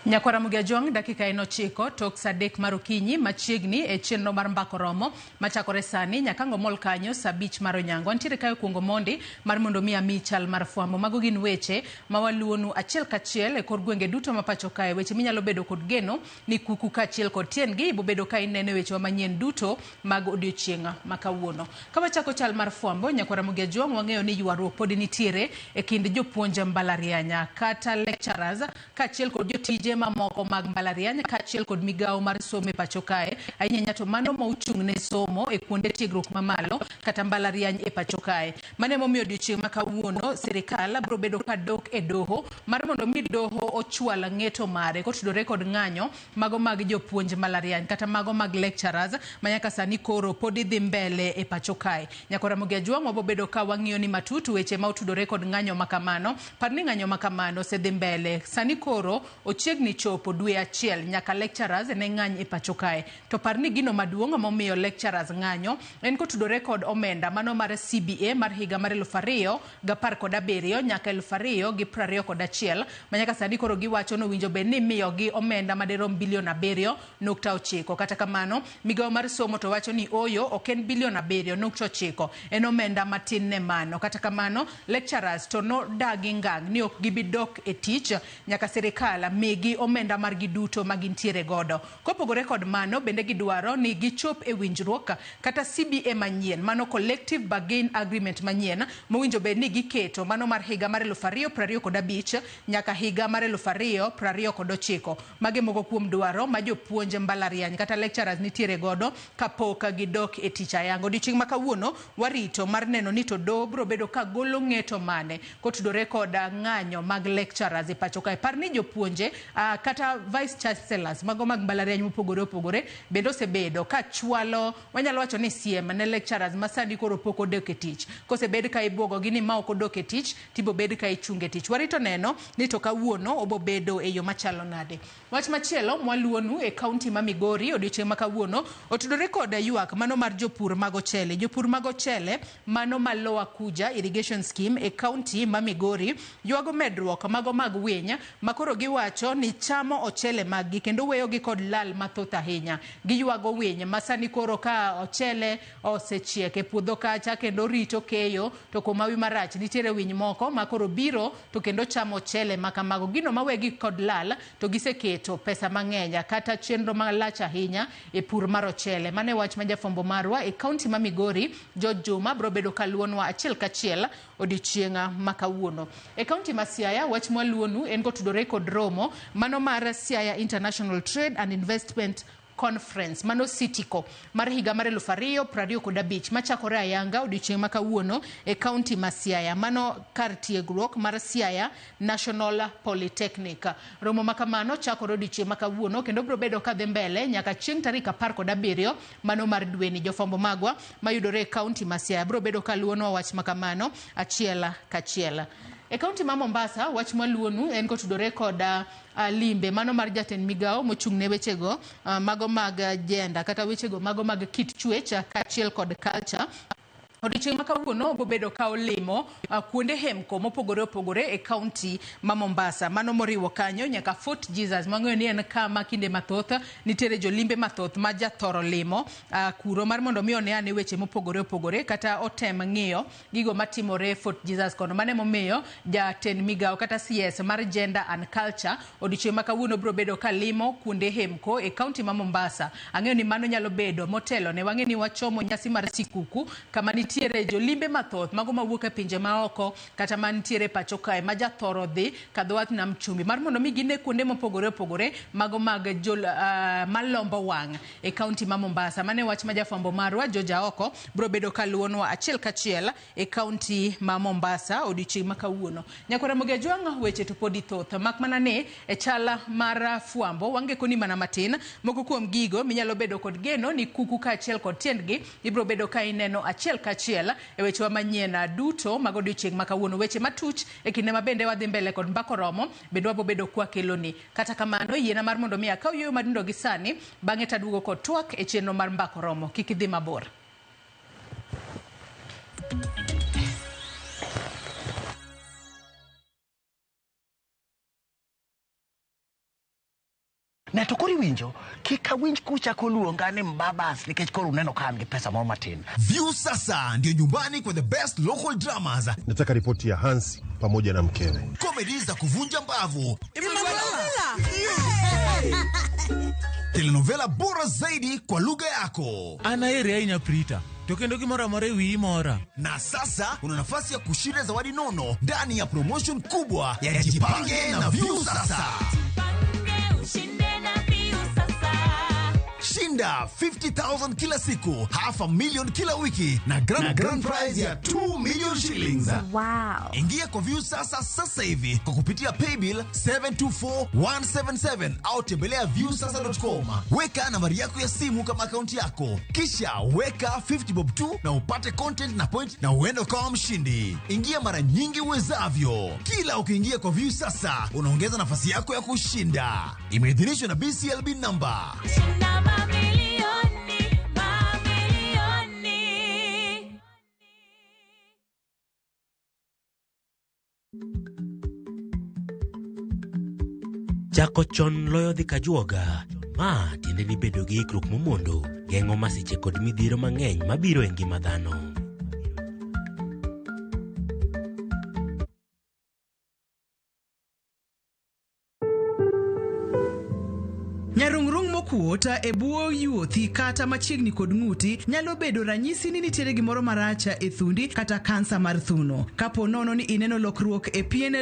Nyakwara Mugia Jwang' dakika en 9 tok saa 3 mar okinyi machiegni e chenro mar Mbako Romo machakore sani nyaka ang' omol kanyo saa 5 mar onyango. Antiere kae kuongo mondi mar mondo mi ami chal mar fwambo. Mago gin weche ma waluwonu achiel kachiel e kor gwenge duto ma pacho kae. Weche minyalo bedo kod geno ni kuku kaachiel kod tiendgi ibobedo ka ineno e wechewa manyien duto mag odiochieng' ma kawuono. Ka wachako chal mar fwambo, Nyakwara Mugia Jwang' wang'eyo ni ywaruok podi nitiere e kind jopuonj mbalariany kata lecturers kaachiel kod jotije mamoko mag mbalariany kaachiel kod migawo mar somo e pacho kae, ahinya ahinya to mano ma ochung' ne somo e kuonde tiegruok mamalo kata mbalariany e pacho kae. Mano emomiyo odiochieng' ma kawuono sirikal biro bedo ka dok e doho mar mondo mi doho ochwal ng'eto mare kotudore kod ng'anyo mago mag jopuonj mbalariany kata mago mag lecturers ma nyaka sani koro pod idhi mbele e pacho kae. Nyakwara Ramogi Ajwang' wabobedo ka wang'iyo ni matut weche ma otudore kod ng'anyo ma kamano. Par ni ng'anyo ma kamano osedhi mbele sani koro ochiegni chopo dwe achiel nyaka lecturers ne ng'any e pacho kae. To par ni gino maduong' momiyo lecturers ng'anyo en kotudore kod omenda mano mar CBA mar higa mar 2017 nyaka 2021 ma nyaka sani koro giwacho ni owinjo bed ni imiyogi omenda madirom bilion 7.9. Kata kamano, migawo mar somo to wacho ni oyo ok en bilion 7.9, en omenda matin ne mano. Kata kamano, lecturers to nodagi ngang' ni ok gibi dok e tich nyaka sirikal migi omenda margi duto ma gintiere godo. Kopogore kod mano, bende gidwaro ni gichop e winjruok kata CBA manyien, mano Collective Bargain Agreement manyien mowinjo bed ni giketo mano mar higa mar 2025 nyaka higa mar 2029. Mage moko kuom dwaro ma jopuonj mbalariany kata lecturers nitiere godo kapok gidok e tich ayanga. Odiochieng' ma kawuono warito mar neno ni to doho biro bedo ka golo ng'eto mane kotudore kod ng'anyo mag lecturers e pacho kae. Par ni jopuonje kata vice chancellors mago mag mbalariany mopogore opogore bende osebedo ka chwalo, wanyalo wacho ni siem ne lecturers ma sani koro pok odok e tich. Kosebed ka ibuogogi ni ma ok odok e tich tibo bed ka ichunge e tich. Warito neno ni to kawuono obo bedo e yo machalo nade. Wach machielo mwaluwonu e kaunti ma Migori odiochieng' ma kawuono otudore kod ywak mano mar jopur mag ochele. Jopur mag ochele mano ma Lower Kuja Irrigation Scheme e kaunti ma Migori ywago medruok mago mag winy ma koro giwacho ni chamo ochele maggi kendo weyogi kod lal mathoth ahinya. Giywago winy ma sani koro ka ochele osechiek e puodho kacha kendo rito keyo to kuom hawi marach nitiere winy moko ma koro biro to kendo chamo ochele ma kamago. Gino mawegi kod lal to giseketo pesa mang'eny kata chenro malach ahinya e pur mar ochele. Mano e wach ma jafwambo marwa e kaunti ma Migori George Juma biro bedo kaluwonwa achiel kachiel odiochieng' ma kawuono. E kaunti ma Siaya wach mwaluwonu en kotudore kod romo mano mar Siaya International Trade and Investment Conference mano Sitico mar higa mar 2025 machakore ayanga odiochieng' ma kawuono e kaunti ma Siaya. Mano kar tiegruok mar Siaya National Polytechnic. Romo ma kamano chakore odiochieng' ma kawuono kendo biro bedo kadhi mbele nyaka chieng' tarik 17 mano mar dweni. Jofwambo magwa mayudore e kaunti ma Siaya biro bedo kaluwonwa wach ma kamano achiel kachiel. E kaunti ma Mombasa wach mwaluwonu en kotudore kod limbe mano mar jatend migawo mochung' ne wechego mago mag gender kata wechego mago mag kit chwech kaachiel kod culture. Odiochieng' ma kawuono obobedo ka olimo kuonde hemko mopogore opogore e kaunti ma Mombasa. Mano moriwo kanyo nyaka Fort Jesus mwang'eyo ni en kama kinde mathoth nitiere jolimbe mathoth ma jathoro limo kuro mar mondo mi one ane weche mopogore opogore kata otem ng'iyo gigo matimore Fort Jesus kono. Mano emomiyo jatend migawo kata CS mar Gender and Culture odiochieng' ma kawuono biro bedo ka limo kuonde hemko e kaunti ma Mombasa. Ang'eyo ni mano nyalo bedo motelo ne wang'e ni wachomo nyasi mar sikuku kama nitiere jolimbe mathoth mago mawuok e pinje maoko kata mantiere pacho kae ma jathoro dhi kadho wath nam chumbi mar mondo mi gine kuonde mopogore opogore mago mag jol, malombo wang' e kaunti ma Mombasa. Mano e wach ma jafwambo marwa George Aoko biro bedo kaluwonwa achiel kachiel e kaunti ma Mombasa odiochieng' ma kawuono. Nyakwara Ramogi Ajwang' weche to podi thoth mak mana ni e chala mar fwambo wangekoni mana matin moko kuom gigo minyalo bedo kod geno ni kuku kaachiel kod tiendgi ibiro bedo ka ineno achiel kachiel e wechewa manyien duto mag odiochieng' ma kawuono. Weche matuch e kinde ma bende wadhi mbele kod mbako romo bende wabobedo kwakeloni. Kata kamano yiena mar mondo mi akaw yueyo madindo gi sani bang'e taduogo kod twak e chenro mar mbako romo. Kik idhi mabor. Ne to koro iwinjo, kik awinj kuchako luonga ni mbabas nikech koro uneno ka an gi pesa moro matin. Viusasa ndio nyumbani kwa the best local dramas. Nataka ripoti ya Hansi pamoja na mkewe. Comedy za kuvunja mbavu. Telenovela bora zaidi kwa lugha yako. An aheri ahinya Prita, to kendo gimoro amora e wiyi mora. Na sasa una nafasi ya kushinda zawadi nono ndani ya promotion kubwa ya Jipange na Viusasa. Shinda 50,000 kila siku, 500,000 kila wiki na grand prize ya 2 million shillings. Wow. Ingia kwa Viusasa sasa hivi kwa kupitia paybill 724177 au tembelea viusasa.com. Weka nambari yako ya simu kama akaunti yako, kisha weka 50 bob tu na upate content na point na uende ukawa mshindi. Ingia mara nyingi uwezavyo. Kila ukiingia kwa Viusasa unaongeza nafasi yako ya kushinda. Imeidhinishwa na BCLB number. Chako chon loyo dhi kajuoga. Ma tiende ni bedo gi ikruok momondo geng'o masiche kod midhiero mang'eny mabiro e ngima dhano. Nyarung'rung' mokuot e bwo yuothi kata machiegni kod ng'uti nyalo bedo ranyisi ni nitiere gimoro marach e thundi kata kansa mar thuno. Kapo nono ni ineno lokruok e pien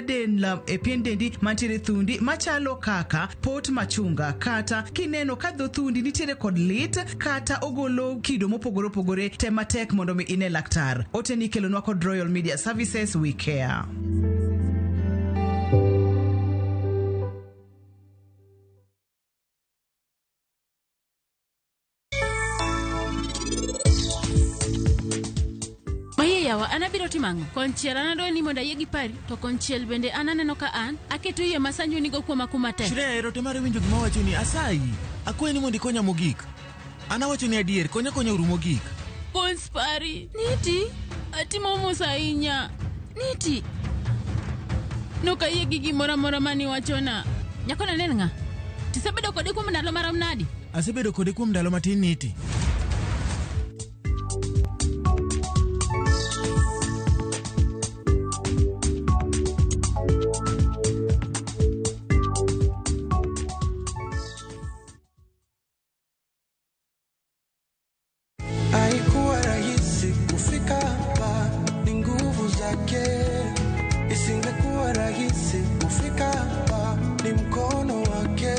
dendi mantiere thundi machalo kaka pot machunga, kata kineno ka dho thundi nitiere kod lit kata ogolo kido mopogore opogore, tem matek mondo mi ine laktar. Ote ni kelonwa kod Royal Media Services, we care. Yawa, an abiro timo ang'o? Konchiel an adwa ni mondo ayie gi pari, to konchiel bende an aneno ka an aketo yie ma Sanju nigo kuoma kuma tek. Shreya, ero temare winjo gima awacho ni asayi. Akwayi ni mondo ikonya mogik. An awacho ni adier, konya konya uru mogik. Pons pari, niti, atimo mos ahinya. Niti. Nok ayie gi gimoro amora mane iwachona. Nyakona ne en ng'a? Tisebedo kode kuom ndalo marom nadi? Asebedo kode kuom ndalo matin niti. Haikuwa rahisi kufika hapa, ni nguvu zake. Isingekuwa rahisi kufika hapa, ni mkono wake.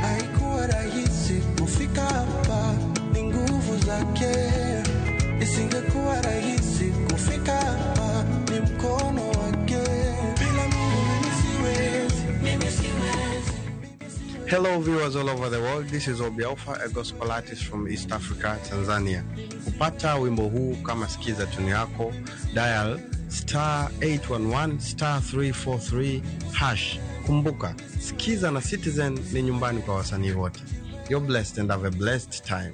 Haikuwa rahisi kufika hapa, ni nguvu zake. Isingekuwa rahisi kufika hapa, ni mkono wake. Bila Mungu mimi siwezi, mimi siwezi. Hello viewers all over the world, this is Obi Alpha, a gospel artist from East Africa, Tanzania. Kupata wimbo huu kama sikiza tune yako, dial star 811 star 343 hash. Kumbuka, Sikiza na Citizen ni nyumbani kwa wasanii wote. You're blessed and have a blessed time.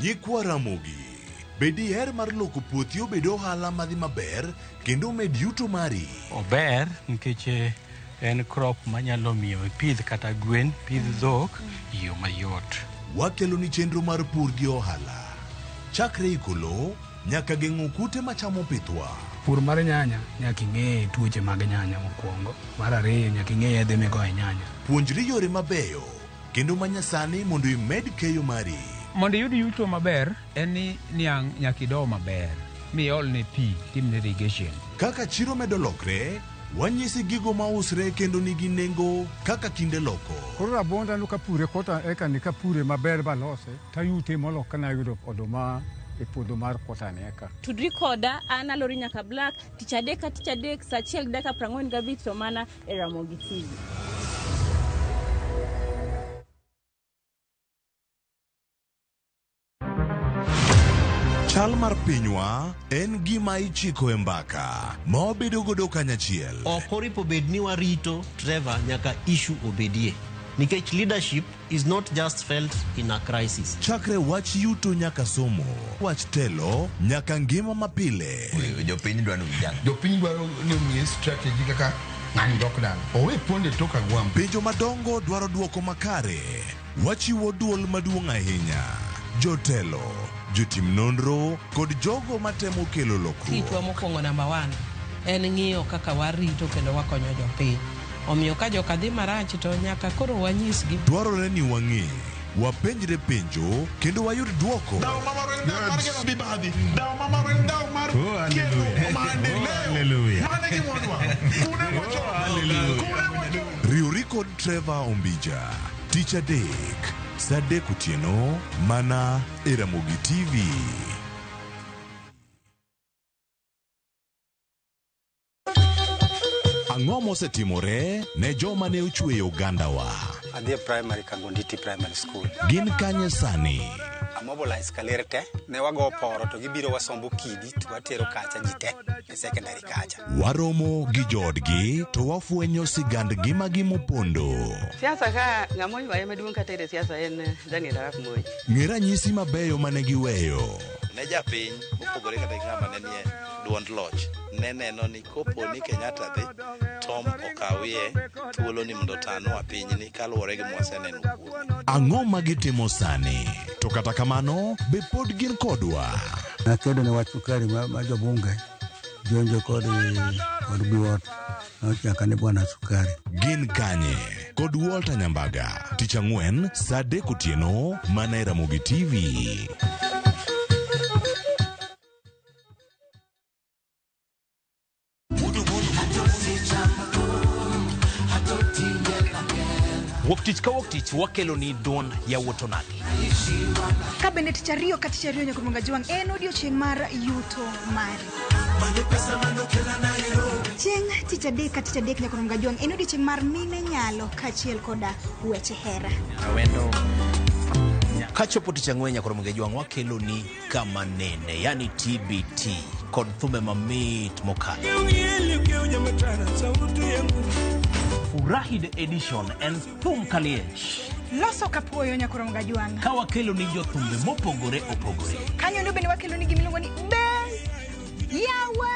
Nyikwa Ramogi, bed diher mar loko puothi obed ohala madhi maber kendo med yuto mari. Ober nikech en crop manyalo miyo ipidh kata gwen, pidh dhok e yo mayot. Wakelo ni chenro mar pur gi ohala. Chakre iko lowo nyaka geng'o kute machamo pithwa. Pur mar nyanya nyaka ing'e tuoche mag nyanya mokwongo. Mar ariyo nyaka ing'e yedhe migoyo e nyanya. Puonjri yore mabeyo kendo manyasani mondo imed keyo mari. Mondo iyud yuto maber en ni niang' nyaka ido maber miolne pi timne irrigation. Kaka chiro medo lokre, wanyisi gigo mausre kendo nigi nengo kaka kinde loko. Koro rabuonda no kapure kota eka ni kapure maber balose tayute molo kana yudo oduma e puodho mar kota ni eka. Tudri koda an Alori Nyaka Black tich adek ka tich adek saa achiel gi dakika 45 to mana e Ramogi TV. Chal mar pinywa en gima ichiko e mbaka ma wabedo godo kanyachiel. Ok oripo bed ni warito Trevor nyaka issue obedie. Nikech leadership is not just felt in a crisis. Chakre wach yuto nyaka somo, wach telo nyaka ngima mapile. Jopiny dwaro ni Jopiny dwaro ni omiye strategy kaka ng'ani dok dala. Owe ponde tok agwambo. Penjo madongo dwaro dwoko makare. Wachiwo duol maduong' ahinya. Jotelo, jotim nonro kod jogo matemo kelo lokruok. Tichwa mokwongo namba one en ng'iyo kaka warito kendo wakonyo jopiny. Omiyo ka joka dhi marach to nyaka koro wanyisgi. Dwarore ni wang'e, wapenjre penjo kendo wayud dwoko. Riwri kod Trevor Ombija tich adek saa adek otieno mana e Ramogi TV. Ang'o mosetimore ne joma ne ochweyo ogandawa? Adhi e primary Kagonditi Primary School. Gin kanye sani? Amobilize kaler te, ne wago poro to gibiro wasombo kidi to watero kacha ji te e secondary kacha. Waromo gi joodgi to wafwenyo sigand ngimagi mopondo. Siasa ka ng'ama oywaye maduong' kata e siasa en Daniel Arap Moi. Ng'e ranyisi mabeyo mane giweyo. Ne japiny mopogore kata gi ng'ama ne nie duond loch ne neno ni kopo ni Kenyatta dhi Tom okawie thuolo ni mondo otanwa pinyni kaluwore gi mwaseneno kuome. Ang'o ma gitimo sani? To kata kamano, be pod gin kodwa? Nakedo ne wach sukari ma jobunge jonjo kod biwot nochaka ni bwana sukari. Gin kanye? Kod Walter Nyambaga. Tich ang'wen saa adek otieno mana e Ramogi TV. Wuok tich ka wuok tich wakelo ni duond yawuot onagi. Ka bende tich ariyo ka tich ariyo nyaka Jwang' en odiochieng' mar yuto mari. Chieng' tich adek ka tich adek nyaka Jwang' en odiochieng' mar mine nyalo kaachiel koda weche hera. Awendo. Kachopo tich ang'wen nyaka Jwang' wakelo ni kama nene, yani TBT kod thumbe mamit mokalo. Furahi the edition en thum kaliech. Loso kapuoyo nyaka Jwang'. Ka wakelo ni jothumbe mopogore opogore. Kanyo ndo bende wakelo ni gimiluongo ni be yawa.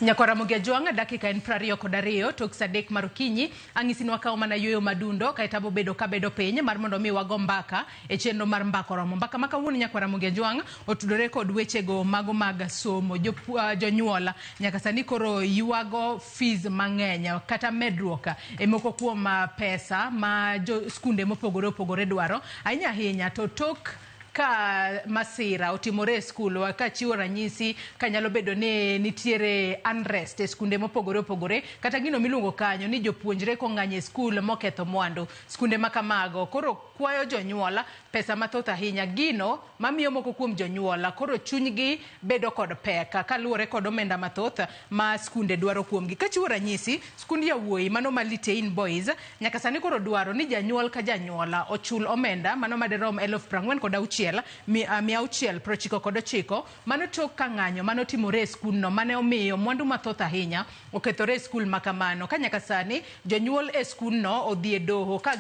Nyakwar Ramogi Ajwang' dakika en 22 tok saa 3 mar okinyi ang'isi ni wakawo mana yueyo madundo kaeto abobedo kabedo piny mar mondo mi wago mbaka e chenro mar Mbaka Oromo. Mbaka ma kawuono Nyakwar Ramogi Ajwang' otudore kod wechego mago mag somo. Jonyuol nyaka sani koro ywago fees mang'eny kata medruok e moko kuom pesa ma jo skunde mopogore opogore dwaro ahinya ahinya to tok ka masira otimore e skul ka chiwo ranyisi ka nyalo bedo ni nitiere unrest e skunde mopogore opogore kata gino miluongo kanyo ni jopuonjre kong'anyo e skul moketho mwandu skunde makamago koro kwayo jonyuol pesa mathoth ahinya gino mamiyo moko kuom jonyuol koro chunygi bedo kod pek kaluwore kod omenda mathoth ma skunde dwaro kuomgi. Kachiwo ranyisi skund yawuoyi mano ma Litein Boys nyaka sani koro dwaro ni janyuol ka janyuol ochul omenda mano madirom 46,699 mano tok ka ng'anyo mano timore e skundno mane omiyo mwandu mathoth ahinya okethore e skul makamano ka nyaka sani jonyuol e skundno odhi e doho ka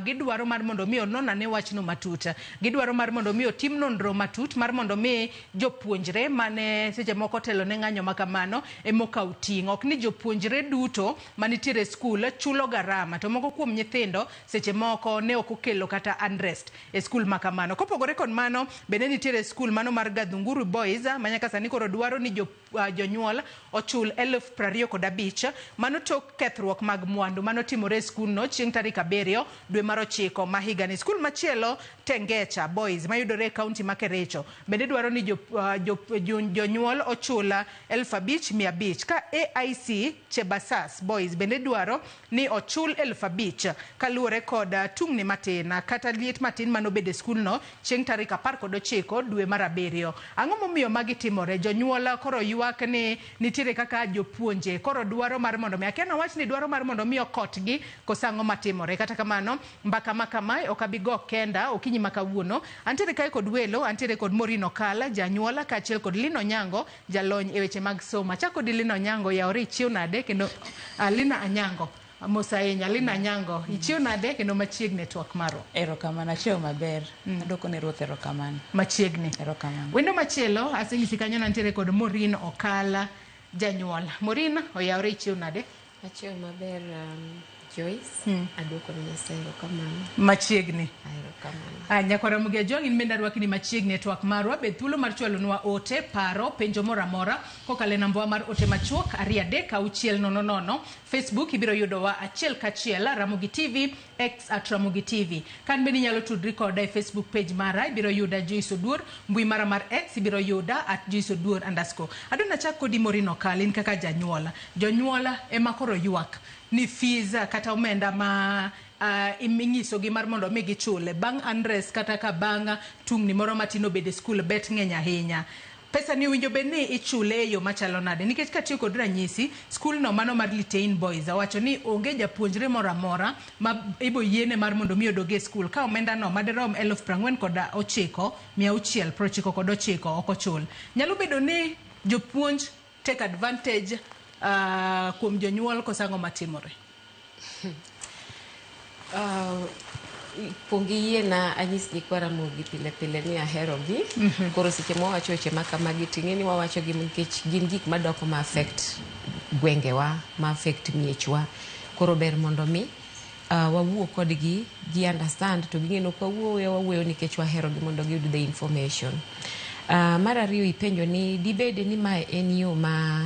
gidwaro mar mondo mi onon ane wachno matut. Gidwaro mar mondo mi otim nonro matut mar mondo mi jopuonjre mane seche moko telo ne ng'anyo makamano emokaw ting'. Ok ni jopuonjre duto manitiere e skul chulo garama to moko kuom nyithindo seche moko ne ok okelo kata unrest e skul makamano. Kopogore kod mano bende nitiere skul mano mar Gathunguru Boys ma nyaka sani koro dwaro ni jonyuol ochul 25,000 mano tok kethruok mag mwandu mano timore e skundno chieng' tarik 7 dwe mar 9 ma higani. Skul machielo Tengecha Boys mayudore e kaunti ma Kericho bende dwaro ni jonyuol ochul 5,500 ka AIC Chebasas Boys bende dwaro ni ochul 5,000 kaluwore kod tungni matin kata liet matin manobedo e skundno chieng' tarik 19 dwe mar 7. Ang'o momiyo magi timore? Jonyuol koro ywak ni nitiere kaka jopuonje koro dwaro mar mondo mi, akia nawach ni dwaro mar mondo mi okotgi koso ang'o matimore. Kata kamano mbaka ma kamae ok abi go kenda okinyi ma kawuono. Antiere kae kod welo, antiere kod Maureen Okala janyuola kaachiel kod Lina Onyango jalony e weche mag somo. Achako kodi Lina Onyango, yawore ichiew nade kendo Lina Anyango mos ahinya. Lina Anyango, ichiew nade kendo machiegni e twak marwa? Erokamano, achiew maber. Adwoko ne Ruoth erokamano. Machiegni. Erokamano. Wendo machielo aseng'isi kanyo nantiere kod Maureen Okala janyuol. Maureen, oyawore ichiew nade? Achiew maber Joyce. Adwoko ne Nyasaye erokamano. Machiegni. Erokamano. Nyakwara Ramogi Ajwang', in bende arwakni machiegni e twak marwa. Bed thuolo mar chwalonwa ote, paro, penjo moro amora kokalo e namba mar ote machuok 2 3 6 0 0. Facebook ibiro yudowa achiel kachiel Ramogi TV, X at Ramogi TV. Kan bende inyalo tudri koda e Facebook page mara, ibiro yuda Joyce Oduor, mbui mara mar X ibiro yuda at Joyce Oduor _. Adwa nachak kodi Maureen Okala, in kaka janyuola. Jonyuola ema koro ywak ni fees kata omenda ma ing'isogi mar mondo mi gichule bang' unrest kata ka bang' tungni moro matin obedo e skul bet ng'eny ahinya. Pesa ni owinjo bed ni ichule e yo machalo nade? Nikech katiyo kod ranyisi, skul no mano mar Litein Boys owacho ni onge japuonjre moro amora ma ibo yiene mar mondo mi odog e skul ka omenda no madirom 49,699 ok ochul. Nyalo bedo ni jopuonj take advantage kuom jonyuol koso ang'o matimore? Kuong iyiena anyis nyikwa Ramogi pile pile ni aherogi. Koro seche mwawacho weche ma kamagi ting'e ni wawacho gi nikech gin gik madok ma affect gwengewa, ma affect miechwa. Koro ber mondo mi wawuo kodgi, gi understand to ging'e ni ok wawuoyo, wawuoyo nikech waherogi mondo giyud the information. Mar ariyo ipenjo ni dibede ni mae en yo ma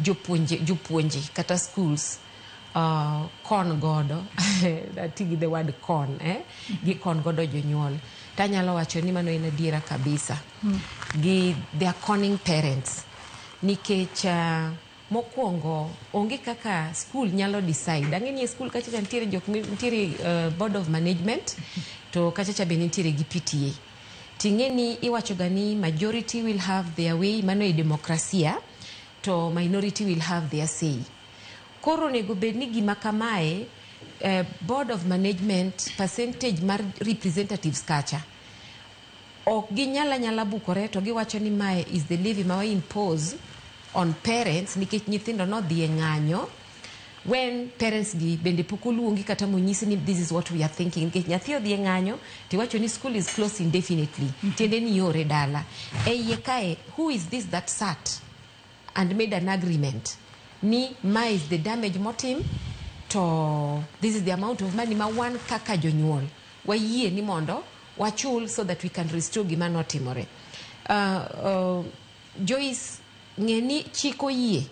jopuonje kata schools con godo ati gi the word con gi con godo jonyuol. Tanyalo wacho ni mano en adiera kabisa. Gi they are conning parents nikech mokwongo onge kaka school nyalo decide. Ang'e ni e school kachacha nitiere jok nitiere board of management to kachacha be nitiere gi PTA. Ting'e ni iwacho ga ni majority will have their way, mano e demokrasia, to minority will have their say. Koro onego bed ni gima kamae board of management percentage mar representatives kacha ok ginyal anyala bukore to giwacho ni mae is the levy ma wa impose on parents nikech nyithindo nodhi e ng'anyo when parents gi bende pok oluongi kata monyisi ni this is what we are thinking nikech nyathi odhi e ng'anyo tiwacho ni school is closed indefinitely. Tiende ni iore dala. E iye kae, who is this that sat and made an agreement ni ma is the damage motim to this is the amount of money ma wan kaka jonyuol wayie ni mondo wachul so that we can restore gima notimore. Joyce, ng'e ni chik oyie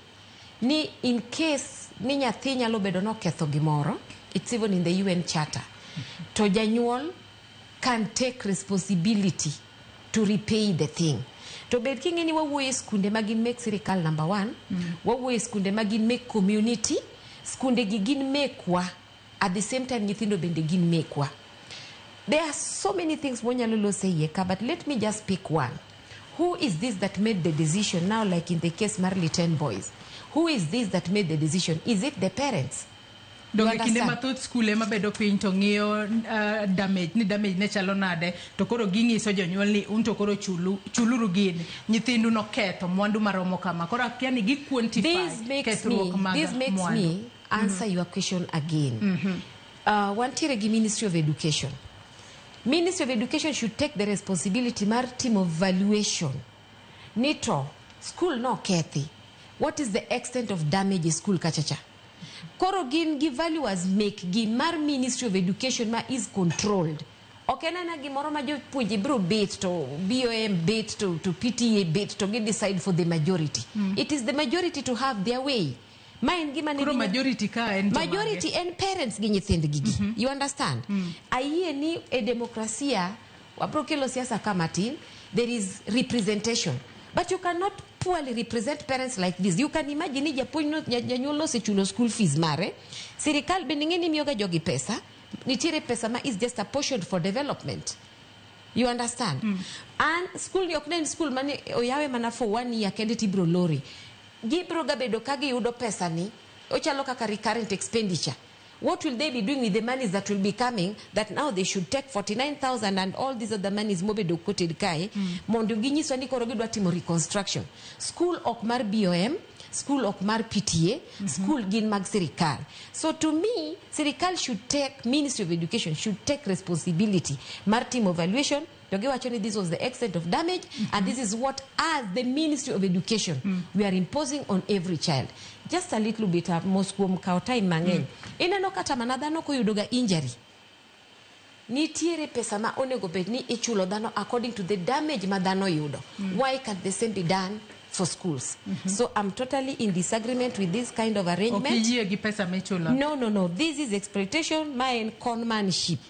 ni in case ni nyathi nyalo bedo noketho gimoro, it's even in the UN Charter, to janyuol can take responsibility to repay the thing. To bed king'e ni wawuoyo e skunde ma gin mek sirikal number one, wawuoyo e skunde ma gin mek community, skunde gi gin mekwa, at the same time nyithindo bende gin mekwa. There are so many things mwanyalo loso e iye ka, but let me just pick one. Who is this that made the decision now, like in the case mar Litein Boys? Who is this that made the decision? Is it the parents? Donge kinde mathoth skul ema bedo piny to ng'iyo damage ni damage ne chalo nade to koro ging'iso jonyuol ni un to koro chuluru gini nyithindu noketho mwandu maromo kama koro akia ni gi quantify kethruok mag This makes mwandu. me answer your question again. Wantiere gi Ministry of Education. Ministry of Education should take the responsibility mar timo valuation. Ni to school no kethi. What is the extent of damage e school kachacha? Koro gin gi valuers mekgi mar Ministry of Education ma is controlled. Ok en ana gimoro ma jopuonje biro bet to BOM bet to PTA bet to gi decide for the majority. It is the majority to have their way. Ma en gima ne Koro majority ka en jomage? Majority en parents gi nyithindgi gi. You understand? Ayie ni e demokrasia wabro kelo siasa ka matin, there is representation. But you cannot poorly represent parents like this. You can imagine ni japuonj no janyuol osechulo school fees mare. Sirikal bende ng'e ni miyoga jogi pesa. Nitiere pesa ma is just a portion for development. You understand? An school ni ok ne en school mane oyawe mana for one year kende tibro lori. Gibro ga bedo ka giyudo pesa ni, ochalo kaka recurrent expenditure. What will they be doing with the monies that will be coming, that now they should take 49,000 and all these other monies mobedo quoted kae, mondo ginyiswa ni koro gidwa timo reconstruction? School ok mar BOM, school ok mar PTA, school gin mag sirikal. So to me, sirikal should take, Ministry of Education should take responsibility mar timo evaluation, to giwacho ni this was the extent of damage, and this is what, as the Ministry of Education, we are imposing on every child. Just a little bit mos kuom kawo time mang'eny. Ineno kata mana dhano koyudo ga injury, nitiere pesa ma onego bed ni ichulo dhano according to the damage ma dhano yudo. Why can't the same be done for schools? So I'm totally in disagreement with this kind of arrangement. Ok iyie gi pesa michulo? No, this is exploitation. Ma en conmanship.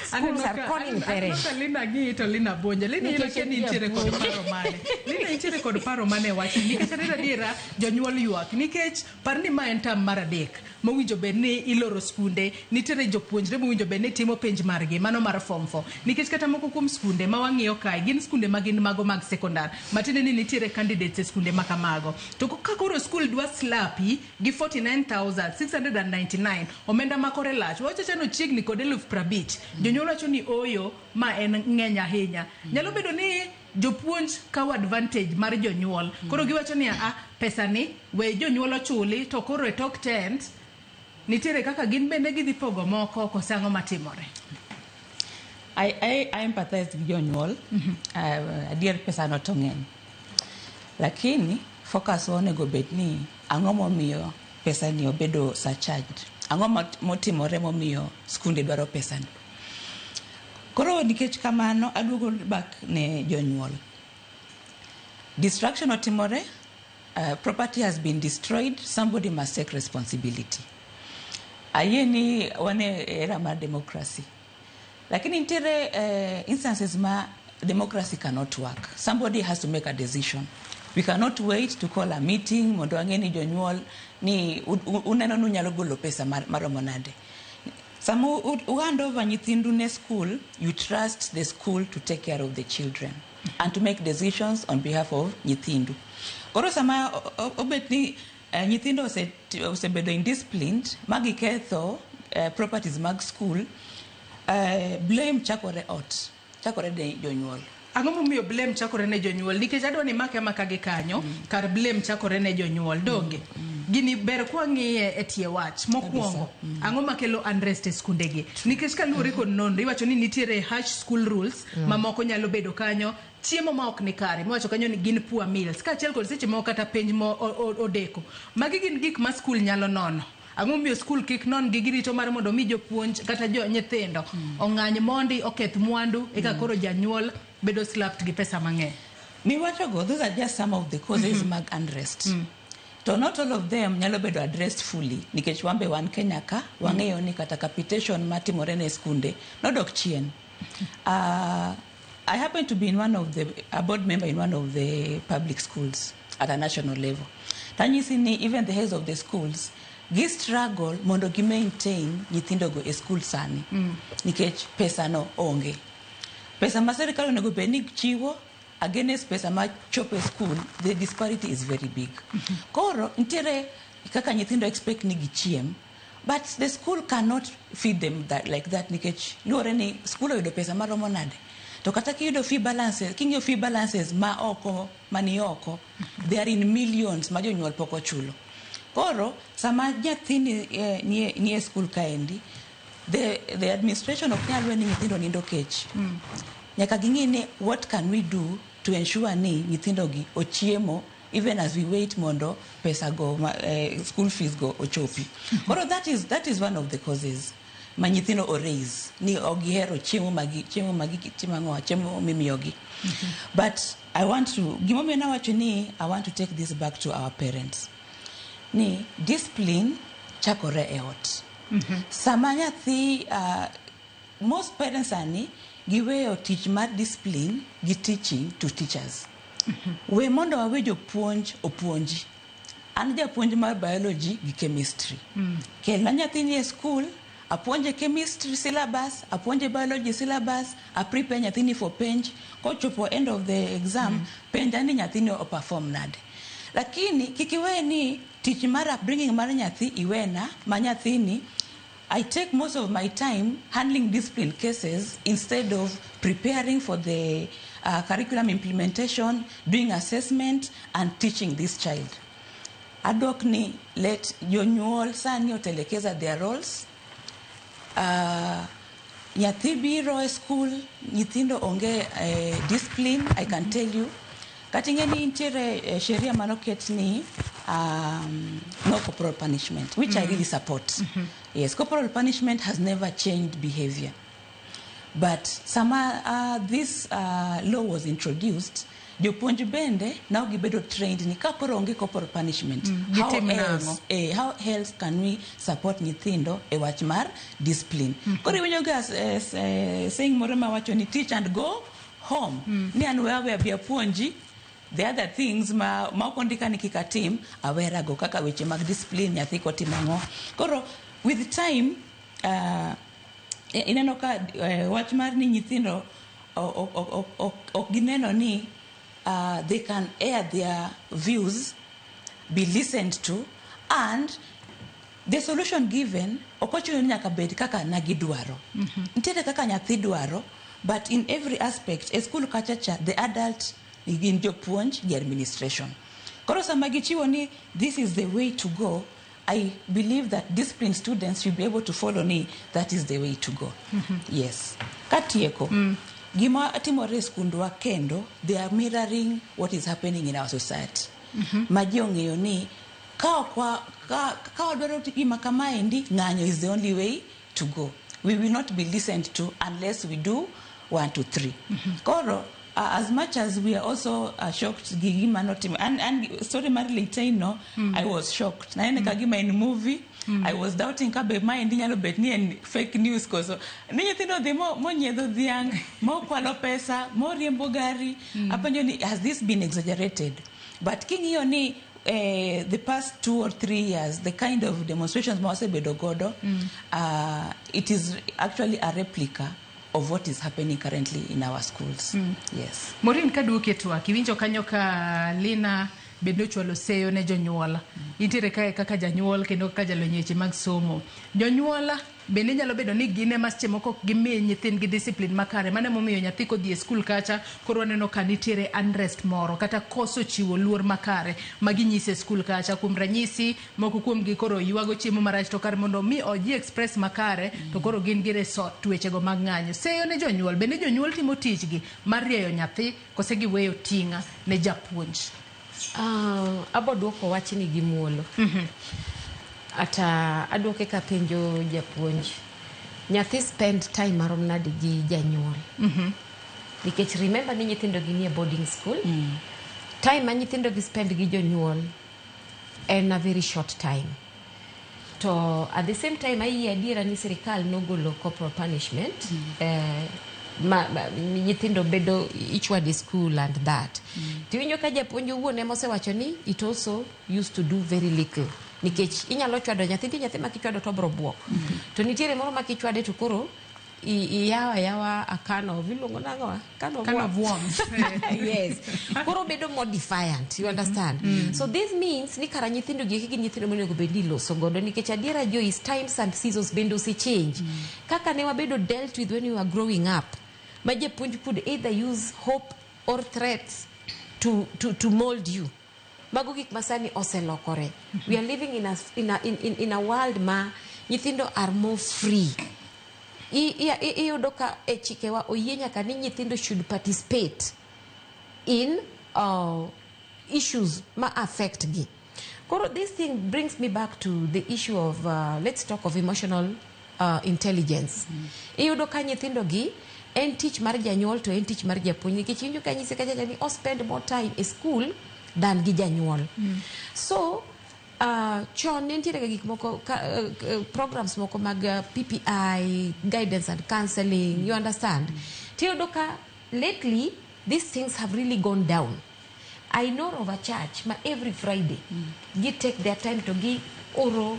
Schools are conning parents. Aneno ka Lina ng'iyi to Lina buonjo. Lina, Nikech ilo kia ni en nitiere kod japuonj. Paro mane? Lina, nitiere kod paro mane e wachni? Nikech adier adiera jonyuol ywak. Nikech par ni ma en term mar adek mowinjo bed ni iloro skunde, nitiere jopuonjre mowinjo bed ni timo penj margi, mano mar form 4. Nikech kata moko kuom skunde ma wang'iyo kae gin skunde ma gin mago mag sekondar. Matiende ni nitiere candidates e skunde ma kamago. To ka koro skul dwa slapi gi 49,699, omenda ma kore lach, wawacho chano chiegni kod 50,000. Jonyuol wacho ni oyo, ma en ng'eny ahinya. Nyalo bedo ni jopuonj kawo advantage mar jonyuol. Koro giwacho ni a pesa ni we jonyuol ochuli, to koro e tok tent nitiere kaka gin bende gidhi pogo moko, koso ang'o matimore? I empathize gi jonyuol. Adier pesa no to ng'eny. Lakini focus wa onego bed ni ang'o momiyo pesa ni obedo surcharged? Ang'o motimore momiyo skunde dwaro pesa ni? Koro nikech kamano, aduogo back ne jonyuol. Destruction otimore, property has been destroyed, somebody must take responsibility. Ayie ni wan e era mar democracy. Lakini nitiere instances ma democracy cannot work. Somebody has to make a decision. We cannot wait to call a meeting mondo wang'e ni jonyuol ni uneno ni unyalo golo pesa maromo nade. Sama u hand over nyithindu ne school, you trust the school to take care of the children and to make decisions on behalf of nyithindu. Koro sama obet ni nyithindo osebedo indisciplined, ma giketho properties mag school, blame chakore ot, chakore ne jonyuol. Ang'o momiyo blame chakore ne jonyuol? Nikech adwa ni make amaka gi kanyo, kar blame chakore ne jonyuol. Donge? Gini ber kwang'iye e tie wach. Mokwongo, ang'o makelo unrest e skundegi? Nikech kaluwore kod nonro, iwacho ni nitiere harsh school rules mamoko nyalo bedo kanyo, chiemo ma ok ni kare, miwacho kanyo ni gin poor meals, kaachiel kod seche moko kata penj mo odeko. Magi gin gik ma skul nyalo nono. Ang'o momiyo skul kik non gi girito mar mondo mi jopuonj kata jo nyithindo ong'any mondi oketh mwandu, eka koro janyuol bedo slapped gi pesa mang'eny? Miwachogo, those are just some of the causes mag unrest. To not all of them nyalo bedo addressed fully, nikech wan be wan Kenya ka, wang'eyo ni kata capitation matimore ne skunde nodok chien. I happen to be in one of the, a board member in one of the public schools at a national level. Tanyisi ni even the heads of the schools gi struggle mondo gi maintain nyithindogo e school sani. Nikech pesa no onge. Pesa ma sirikal onego bed ni chiwo against pesa ma chopo e school, the disparity is very big. Koro nitiere kaka nyithindo expect ni gichiem, but the school cannot feed them that, like that, nikech luwore ni school oyudo pesa maromo nade. To kata kiyudo fee balances, king'iyo fee balances ma oko, mani oko, they are in millions ma jonyuol pok ochulo. Koro sama nyathini nie school kaendi, the administration ok nyal we ni nyithindo nindo kech. Nyaka ging'i ni what can we do to ensure ni nyithindo gi ochiemo even as we wait mondo pesa go ma, school fees go ochopi. Koro that is one of the causes ma nyithindo o raise ni ok gihero chiemo magi timo ang'o, chiemo mimiyogi. But I want to, gimomiyo nawacho ni I want to take this back to our parents ni discipline chakore e ot. Sama nyathi, most parents sani giweyo tich mar discipline gi teaching to teachers. We mondo wawe jopuonj opuonji. An japuonj mar biology gi chemistry. Kelna nyathini e school. Apuonje chemistry syllabus, apuonje biology syllabus, a prepare nyathini for penj. Kochopo end of the exam, penja ni nyathini o perform nade. Lakini kik iwe ni tich mar upbringing mar nyathi iwena ma nyathini. I take most of my time handling discipline cases instead of preparing for the curriculum implementation, doing assessment, and teaching this child. Adwok ni let jonyuol sani otelekeza their roles. Nyathi biro e school, nyithindo onge discipline, I can tell you. Kata ing'e ni nitiere sheria manoket ni no corporal punishment, which I really support. Yes, corporal punishment has never changed behavior. But sama this law was introduced, jopuonj bende now gibedo trained ni ka koro onge corporal punishment, how Gitim else, nang'o? How else can we support nyithindo e wach mar discipline? Koro iwinjo ga saying moro mawacho ni teach and go home. Ni an we awe abi apuonji the other things ma ok ondika ni kik atim awerago kaka weche mag discipline, nyathi kotimo ang'o. Koro with time, ineno ka wach mar ni nyithindo ok gineno ni they can air their views, be listened to, and the solution given ok ochuno ni nyaka bed kaka nagidwaro. Nitiere kaka nyathi dwaro, but in every aspect e school kacha cha, the adult gin jopuonj gi administration. Koro sama gichiwo ni this is the way to go, I believe that disciplined students should be able to follow ni that is the way to go. Yes, katieko, gima timore e skundwa kendo, they are mirroring what is happening in our society, ma ji ong'eyo ni ka ok ka wadwaro gima kamaendi, ng'anyo is the only way to go. We will not be listened to unless we do one, two, three. Koro as much as we are also shocked gi gima notimo and story mar Litein no, I was shocked. Nanene ka gima en movie. I was doubting ka be maendi nyalo bet ni en fake news koso ni nyithindo dhi monyiedho dhiang', mokwalo pesa, moriembo gari. Apenjo ni, has this been exaggerated? But king'iyo ni the past 2 or 3 years, the kind of demonstrations ma wasebedo godo, it is actually a replica of what is happening currently in our schools. Yes. Maureen, kaduoki e twak, iwinjo kanyo ka Lina bende ochwalo seyo ne jonyuol. Intiere kae kaka janyuol kendo kaka jalony e weche mag somo. Jonyuol bende nyalo bedo ni gin ema seche moko ok gimi nyithindgi discipline makare. Mano emomiyo nyathi kodhi e skul kacha, koro waneno ka nitiere unrest moro kata koso chiwo luor makare ma ginyiso e skul kacha. Kuom ranyisi, moko kuomgi koro ywago chiemo marach, to kar mondo mi oji express makare, to koro gin gi resort wechego mag ng'anyo. Seyo ne jonyuol, bende jonyuol timo tichgi mar rieyo nyathi kose giweyo ting'a ne japuonj? Abo duoko wachni gi muolo. Ata aduoke kapenjo japuonj. Nyathi spend time marom nade gi janyuol? Nikech remember ni nyithindo gi nie boarding school. Time ma nyithindo gi spend gi jonyuol en a very short time. To at the same time, ayie adiera ni sirikal nogolo corporal punishment, ma nyithindo bedo ichwado e school and that. Tiwinjo ka japuonj owuon ema osewacho ni it also used to do very little, nikech inyalo chwado nyathi, nitie nyathi ma kichwado to obro buok, to nitiere moro ma kichwade to koro iyawo ayawa a can of, iluongo nang'o, a can of Can of worms. Yes, koro bedo more defiant, you understand? So this means ni kara nyithindo gi eki gin nyithindo monego bed ni iloso godo, nikech adiera Joyce, times and seasons bende osechange. Kaka ne wabedo dealt with when we were growing up, ma japuonj could either use hope or threats to mold you, mago gik masani oselokore. We are living in a world ma nyithindo are more free. Iyudo ka e chikewa oyie nyaka ni nyithindo should participate in issues ma affect gi. Koro this thing brings me back to the issue of let's talk of emotional intelligence. Iyudo ka nyithindo gi en tich mar janyuol to en tich mar japuonj, nikech iwinjo ka nyise kacha ni o spend more time e school than gi janyuol. So chon ne nitiere ga gik moko ka, programs moko mag PPI, guidance and counseling, you understand? Tiyudo ka lately these things have really gone down. I know of a church ma every Friday gi take their time to gi oro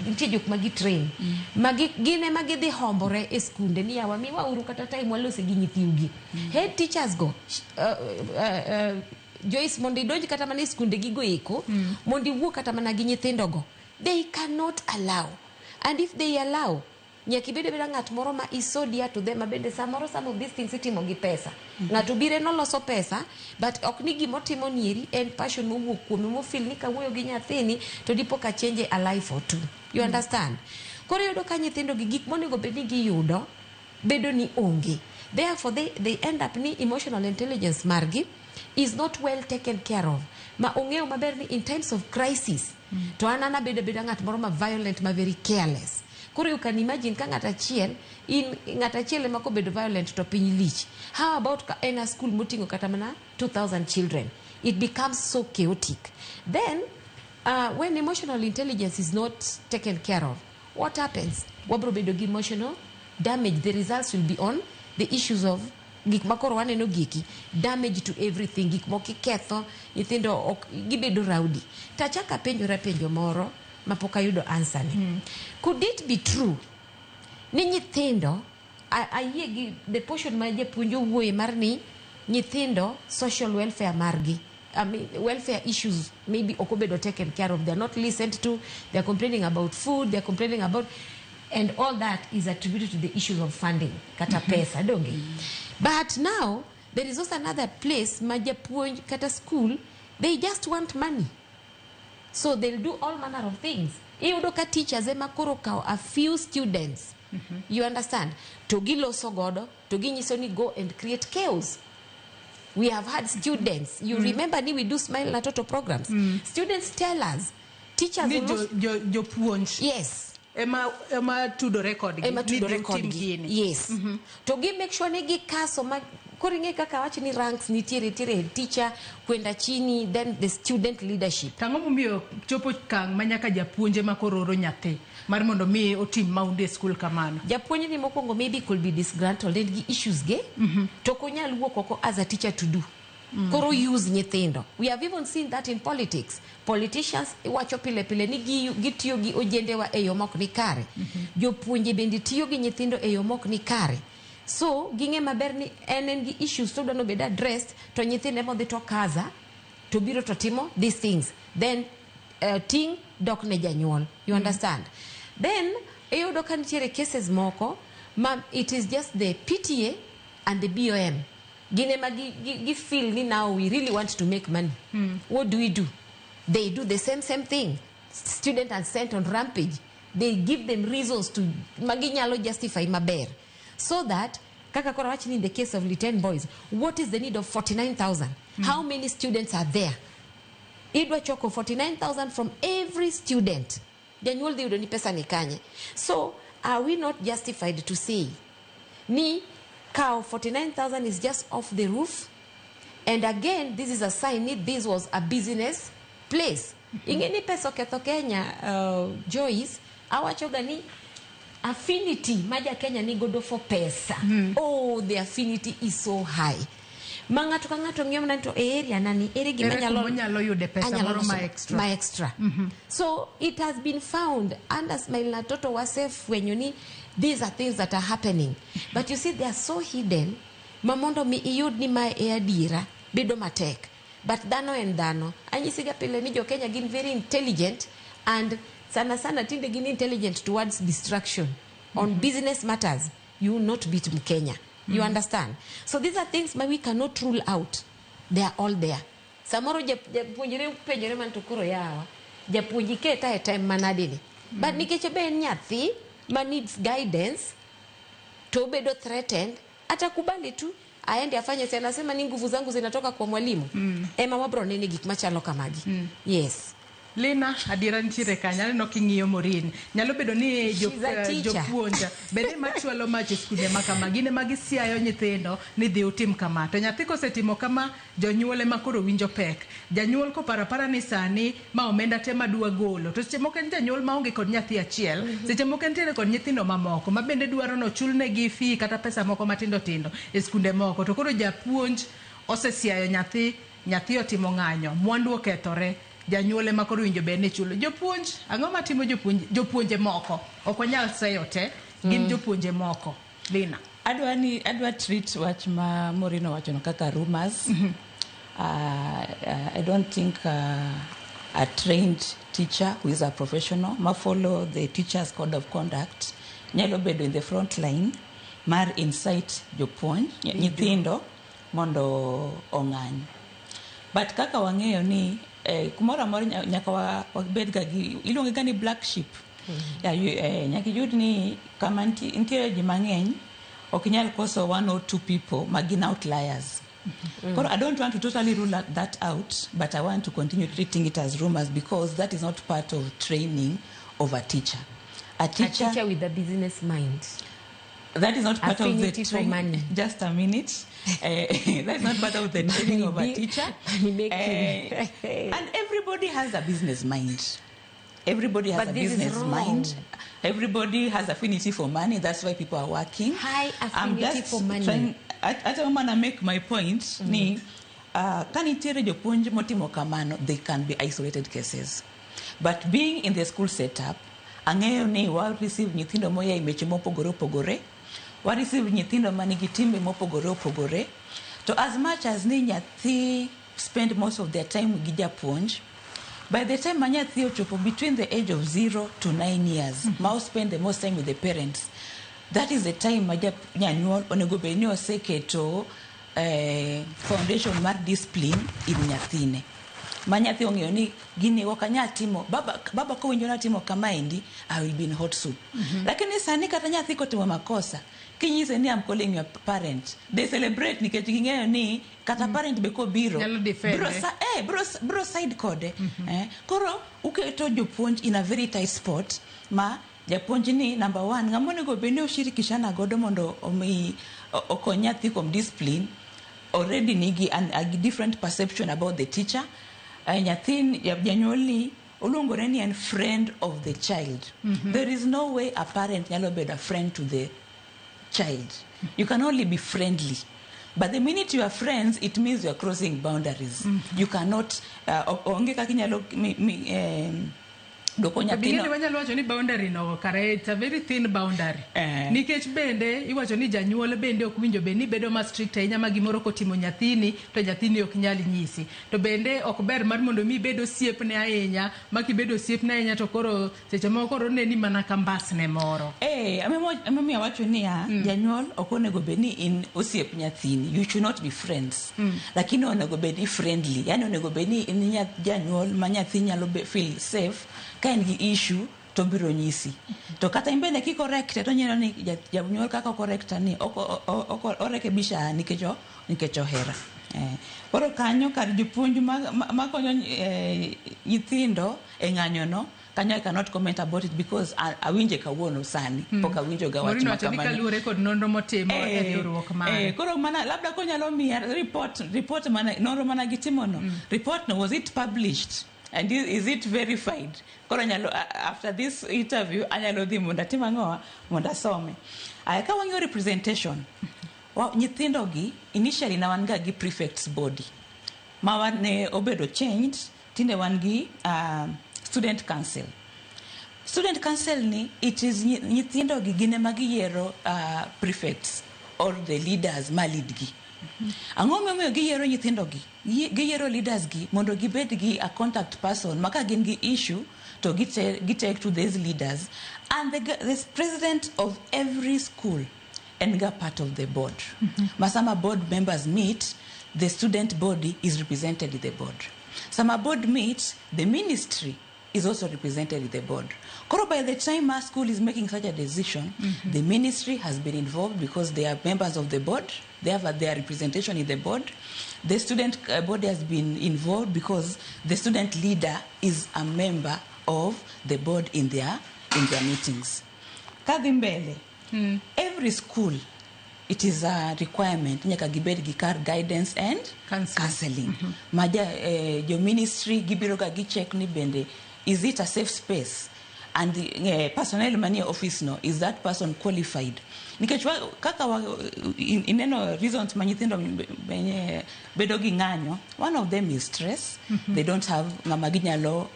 Nitie jok ma gitrain ma gin ema gidhi hombore e skunde ni yawa miwa uru kata time walose gi nyithiugi. Head teachers go, Joyce, mondo idonj kata mana e skunde gigo eko, mondo iwuo kata mana gi nyithindogo, they cannot allow. And if they allow, nyaka ibed abeda ng'at moro ma is so dear to them, ma bende samoro some of these things itimo gi pesa. Ng'ato bire noloso pesa, but ok ni gimotimo nieri en passion mowuok kuome, mofeel ni kawuoyo gi nyathini to dipo ka change a life or two. You understand? Koro iyudo ka nyithindo gi gik monego bed ni giyudo bedo ni onge. Therefore they end up ni emotional intelligence margi is not well taken care of, ma ong'eyo maber ni in times of crisis to an abedo abeda ng'at moro ma violent, ma very careless. Koro you can imagine ka ng'at achiel, in ng'at achiel ema kobedo violent to piny lich. How about ka en a school moting'o kata mana 2000 children? It becomes so chaotic. Then when emotional intelligence is not taken care of, what happens? Wabro bedo gi emotional damage. The results will be on the issues of gik makoro waneno giki, damage to everything, gik moko iketho, nyithindo ok gibedo rowdy. Tachaka apenjora penjo moro mapok ayudo answer ni. Could it be true ni nyithindo, ayie gi the portion ma japuonj owuoye mar ni nyithindo social welfare margi, I mean, welfare issues maybe ok obedo taken care of, they are not listened to, they are complaining about food, they are complaining about, and all that is attributed to the issues of funding kata pesa, donge? But now there is also another place ma japuonj kata school, they just want money, so they'll do all manner of things. Iyudo ka teachers ema koro kawo a few students, you understand, to giloso godo to ginyiso ni go and create chaos. We have had students, you remember ni we do Smile na Toto programs, students tell us teachers ni jo jopuonj Yes. ema tudore kodgi ema ni tudore dhi utim kodgi gini. Yes, to gi make sure ni gikaso ma koro ing'e kaka wach ni ranks nitiere, nitiere head teacher kwenda chini, then the student leadership. Tang'o momiyo chopo kang' ma nyaka japuonj ema koro oro nyathi mar mondo mi otim maundu e skul kamano? Japuonj ni mokwongo maybe could be disgruntled, en gi issues ge to ok onyal wuok oko as a teacher to do. Koro use nyithindo. We have even seen that in politics. Politicians wacho pile pile ni gitiyo gi ojendewa e yo mok ni kare. Jopuonje bende tiyo gi nyithindo e yo mok ni kare. So ging'e maber ni en gi issues to dwaro bed addressed, to nyithinde modhi to kaza to biro to timo these things, then ting dok ne janyuol. You understand? Then iyudo ka nitiere cases moko ma it is just the PTA and the BOM, gin ema gi feel ni now we really want to make money. What do we do? They do the same thing. Student are sent on rampage. They give them reasons to maginyalo justify maber, so that kaka koro wach ni in the case of Litein Boys, what is the need of 49,000? How many students are there? Idwa choko 49,000 from every student, janyuol dhi yudo ni pesa ni kanye? So are we not justified to say ni kawo 49,000 is just off the roof? And again, this is a sign ni this was a business place. Ing'e ni pesa oketho Kenya. Joyce, awachoga ni affinity ma ja Kenya ni godo for pesa, oh, the affinity is so high ma ng'ato ka ng'ato ng'iyo mana ni to e area nani ere gima Ere anyalo kuma onyalo yude pesa anyalo moro ma loso extra. Ma extra. So it has been found under Smile na Toto, wasefwenyo ni these are things that are happening, but you see, they are so hidden ma mondo mi iyud ni mae e adiera bedo matek. But dhano en dhano. Anyisiga pile ni jo Kenya gin very intelligent, and sana sana tinde gin intelligent towards destruction. On business matters, you will not beat Mkenya. You understand? So these are things ma we cannot rule out. They are all there. Samoro japuonjre penjore man to koro yawa, japuonj iketa e time manadeni? But nikech be en nyathi ma needs guidance, to obedo threatened, atakubali tu aende afanye. Si anasema ni nguvu zangu zinatoka kwa mwalimu? Ema wabro nene gik machalo kamagi. Yes. Lina, adiera nitiere kanyo. Aneno king'iyo Morin. Nyalo bedo ni She's a teacher. jopuonj bende machwalo mach e skunde ma kama, gin ema gisiayo nyithindo ni dhi utim kama, to nyathi kosetimo kama, jonyuol ema koro winjo pek. Janyuol koparo apara ni sani ma omenda te madwa golo, to seche moko en janyuol maonge kod nyathi achiel, seche moko entiere kod nyithindo mamoko ma bende dwaro nochulnegi fee kata pesa moko matindo tindo e skunde moko, to koro japuonj osesiayo nyathi, nyathi otimo ng'anyo, mwandu okethore. Janyuol ema koro winjo bed ni chulo. Jopuonj, ang'o matimo jopuonj, jopuonje moko? Ok wanyal seyo te, gin jopuonje moko. Lina. Adwa ni adwa treat wach ma Maureen owachono kaka rumors. I don't think a trained teacher who is a professional ma follow the teachers code of conduct nyalo bedo in the front line mar incite jopuonj nyithindo mondo ong'any. But kaka wang'eyo ni kumoro amora nyaka wabed ga gi iluonge ga ni black sheep. Yeah, nyaka iyud ni kama nitiere ji mang'eny ok inyal koso one or two people ma gin outliers. Koro I don't want to totally rule that out, but I want to continue treating it as rumors because that is not part of training of a teacher. A teacher, A teacher with a business mind. That is not part of the Affinity for training. Money. Just a minute. That is not part of the training of a teacher. Money making. And everybody has a business mind. Everybody has But a this is business wrong. Mind. Everybody has affinity for money. That's why people are working. High I'm affinity just for money. trying. At a moment I make my point ni ka nitiere jopuonj motimo kamano, they can be isolated cases. But being in the school setup, ang'eyo ni wa receive nyithindo moya e miech mopogore opogore, wa receive nyithindo manigi timbe mopogore opogore. To as much as ni nyathi spend most of their time gi japuonj, by the time ma nyathi ochopo between the age of 0 to 9 years, ma o spend the most time with the parents, that is the time ma janyuol onego bed ni oseketo foundation mar discipline in nyathine. Ma nyathi ong'eyo ni gini ok anyal timo, baba, baba kowinjo natimo kamaendi, I will be in hot soup. Lakini sani kata nyathi kotimo makosa, kinyise ni, "I'm calling your parent," they celebrate nikech ging'eyo ni kata parent be kobiro Nyalo defend, bro, eh. bro side kode. Koro uketo jopuonj in a very tight spot ma japuonj ni number one ng'ama onego bed ni oshirikishana godo mondo omi okony nyathi kuom discipline already nigi a different perception about the teacher. Nyathi janyuol ni oluongore ni en friend of the child. There is no way a parent nyalo bedo a friend to the child. You can only be friendly. But the minute you are friends, it means you are crossing boundaries. You cannot, onge kaka inyalo dwoko Bing'eni nyathino. Wanyalo wacho ni boundary no kare it's a very thin boundary. Nikech bende iwacho ni janyuol bende ok winjo bed ni bedo ma strict ahinya ma gimoro kotimo nyathini to nyathini ok nyal nyisi. To bende ok ber mar mondo mi ibed osiepne ahinya ma kibedo osiepne ahinya to koro seche moko koro oneni mana ka mbasne moro. Emomiyo awacho niya, janyuol ok onego bed ni in osiep nyathini. You should not be friends. Lakini onego bed ni friendly. Yani onego bed ni in janyuol ma nyathi nyalo feel safe ka en gi issue to biro nyisi. To kata in bende kicorrecte to oneno ni janyuol kaka ocorrecta ni orekebisha nikech ohera. Koro kanyo kar jopuonj makonyo nyithindo e ng'anyo no, kanyo I cannot comment about it because awinje kawuono sani. Pok awinjo ga wach Maureen ma wacho ni kamano. Kaluwore kod nonro motimo e riwruok mare. Koro mana labda konyalo miya report mana nonro mana gitimo no. Report no, was it published? And is it verified? Koro anyalo after this interview anyalo dhi mondo atim ang'owa mondo asome. Aya, ka wang'iyo representation, nyithindo gi initially na wan ga gi prefects body ma wan ne obedo changed, tinde wan gi student council. Student council ni it is nyithindo gi gin ema giyiero prefects or the leaders ma lead gi. Ang'o momiyo giyiero nyithindo gi? Giyiero leaders gi mondo gibed gi a contact person ma ka gin gi issue to gitake to these leaders, and the president of every school en ga part of the board. Ma sama board members meet, the student body is represented in the board. Sama board meet, the ministry is also represented in the board. Koro by the time our school is making such a decision, the ministry has been involved because they are members of the board. They have their representation in the board. The student body has been involved because the student leader is a member of the board in their meetings. Kadhi mbele, every school, it is a requirement nyaka gibed gi kar guidance and counseling. Ma jo ministry gibiro ga gicheck ni bende is it a safe space. And the personnel manie office no, is that person qualified? Nikech kaka ineno reasons ma nyithindo benye bedo gi ng'anyo, one of them is stress. They don't have ng'ama ginyalo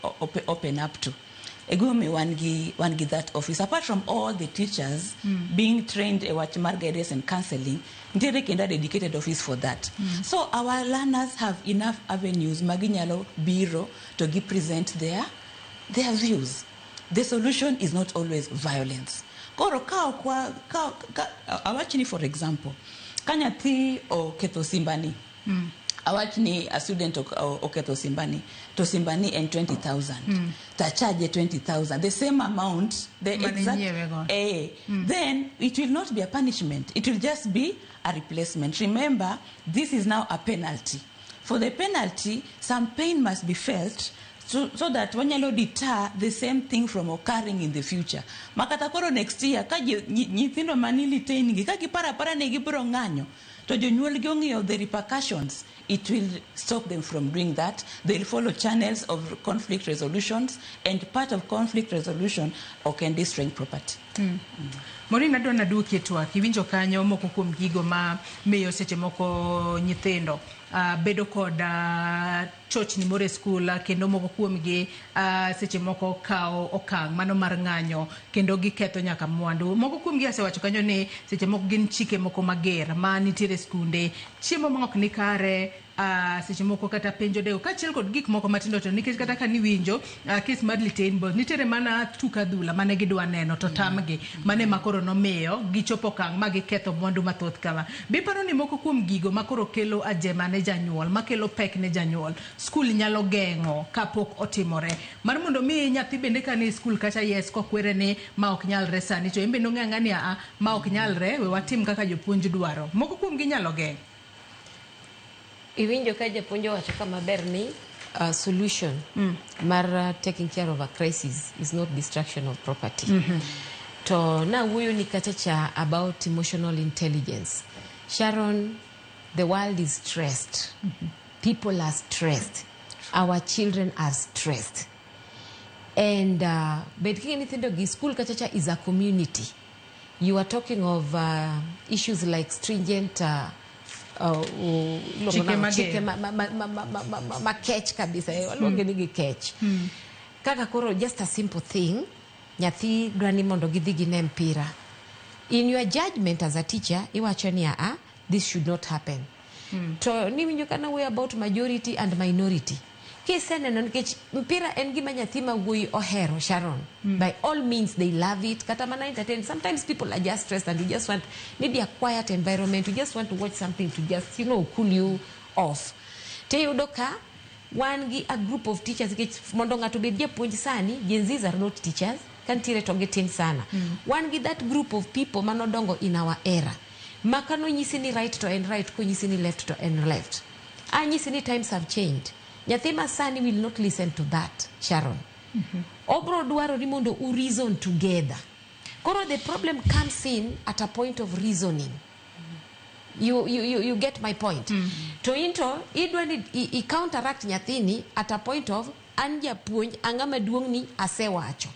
open up to. Egimomiyo wan gi that office. Apart from all the teachers being trained e wach mar guidance and counseling, nitiere kendo a dedicated office for that. So our learners have enough avenues ma ginyalo biro to gi present their views. The solution is not always violence. Koro ka ok wa ka awach ni, for example, ka nyathi oketho simbani, awach ni a student oketho simbani, to simbani en 20,000, to acharge 20,000, the same amount, the Mane exact inyiewe go. Then it will not be a punishment, it will just be a replacement. Remember, this is now a penalty. For the penalty, some pain must be felt so that wanyalo deter the same thing from occurring in the future. Makata koro next year ka nyithindo mani retain gi ka giparo apara ni gibiro ng'anyo, to jonyuol gi ong'eyo the repercussions, it will stop them from doing that. They'll follow channels of conflict resolutions, and part of conflict resolution ok en destroying property. Maureen, adwa naduoki e twak. Iwinjo kanyo moko kuom gigo ma miyo seche moko nyithindo bedo kod chochni moro e skul, kendo moko kuomgi seche moko kawo okang' mano mar ng'anyo kendo giketho nyaka mwandu. Moko kuomgi asewacho kanyo ni seche moko gin chike moko mager ma nitiere e skunde, chiemo ma ok ni kare, seche moko kata penjo dewo kaachiel kod gik moko matindo tindo, nikech kata ka niwinjo kes mar Litein Boys, nitiere mana tuk adhula mane gidwa neno to tamgi, mane ma koro nomiyo gichopo okang' ma giketho mwandu mathoth kama. Biparo ni moko kuom gigo ma koro kelo ajema ne janyuol, makelo pek ne janyuol, skul nyalo geng'o kapok otimore, mar mondo mi nyathi bende ka ni e skul kacha, yes, kokwere ni ma ok nyalre sani, to en bende ong'e ang'e ni aa, ma ok nyalre, we watim kaka jopuonj dwaro. Moko kuomgi nyalo geng'o. Iwinjo ka japuonj owacho ka maber ni solution mar taking care of a crisis is not destruction of property. To nawuoyo ni kacha cha about emotional intelligence. Sharon, the world is stressed. People are stressed. Our children are stressed. And bed king'e nyithindo gi school kacha cha is a community. You are talking of issues like stringent iluongo Chike nang'o? mager. Chike makech kabisa, waluonge ni gikech. Kaka koro just a simple thing, nyathi dwa ni mondo gidhi gine mpira. In your judgment as a teacher, iwacho ni aa, this should not happen. To niwinjo ka nawuoyo about majority and minority. Kiseneno, nikech mpira en gima nyathi ma wuoyi ohero, Sharon. By all means, they love it. Kata mana entertain. Sometimes people are just stressed and you just want maybe a quiet environment. You just want to watch something to just cool you off. Tiyudo ka wan gi a group of teachers, nikech mondo ng'ato obed japuonj sani, Gen Zs are not teachers, ka nitiere to gitin sana. Wan gi that group of people manodongo in our era, ma kanonyisi ni right to en right, konyisi ni left to en left. Anyisi ni times have changed. Nyathi ma sani will not listen to that, Sharon. Obro dwaro ni mondo u reason together. Koro the problem comes in at a point of reasoning. You get my point? To into idwa ni i counteract nyathini at a point of an japuonj, ang'ama maduong' ni asewacho.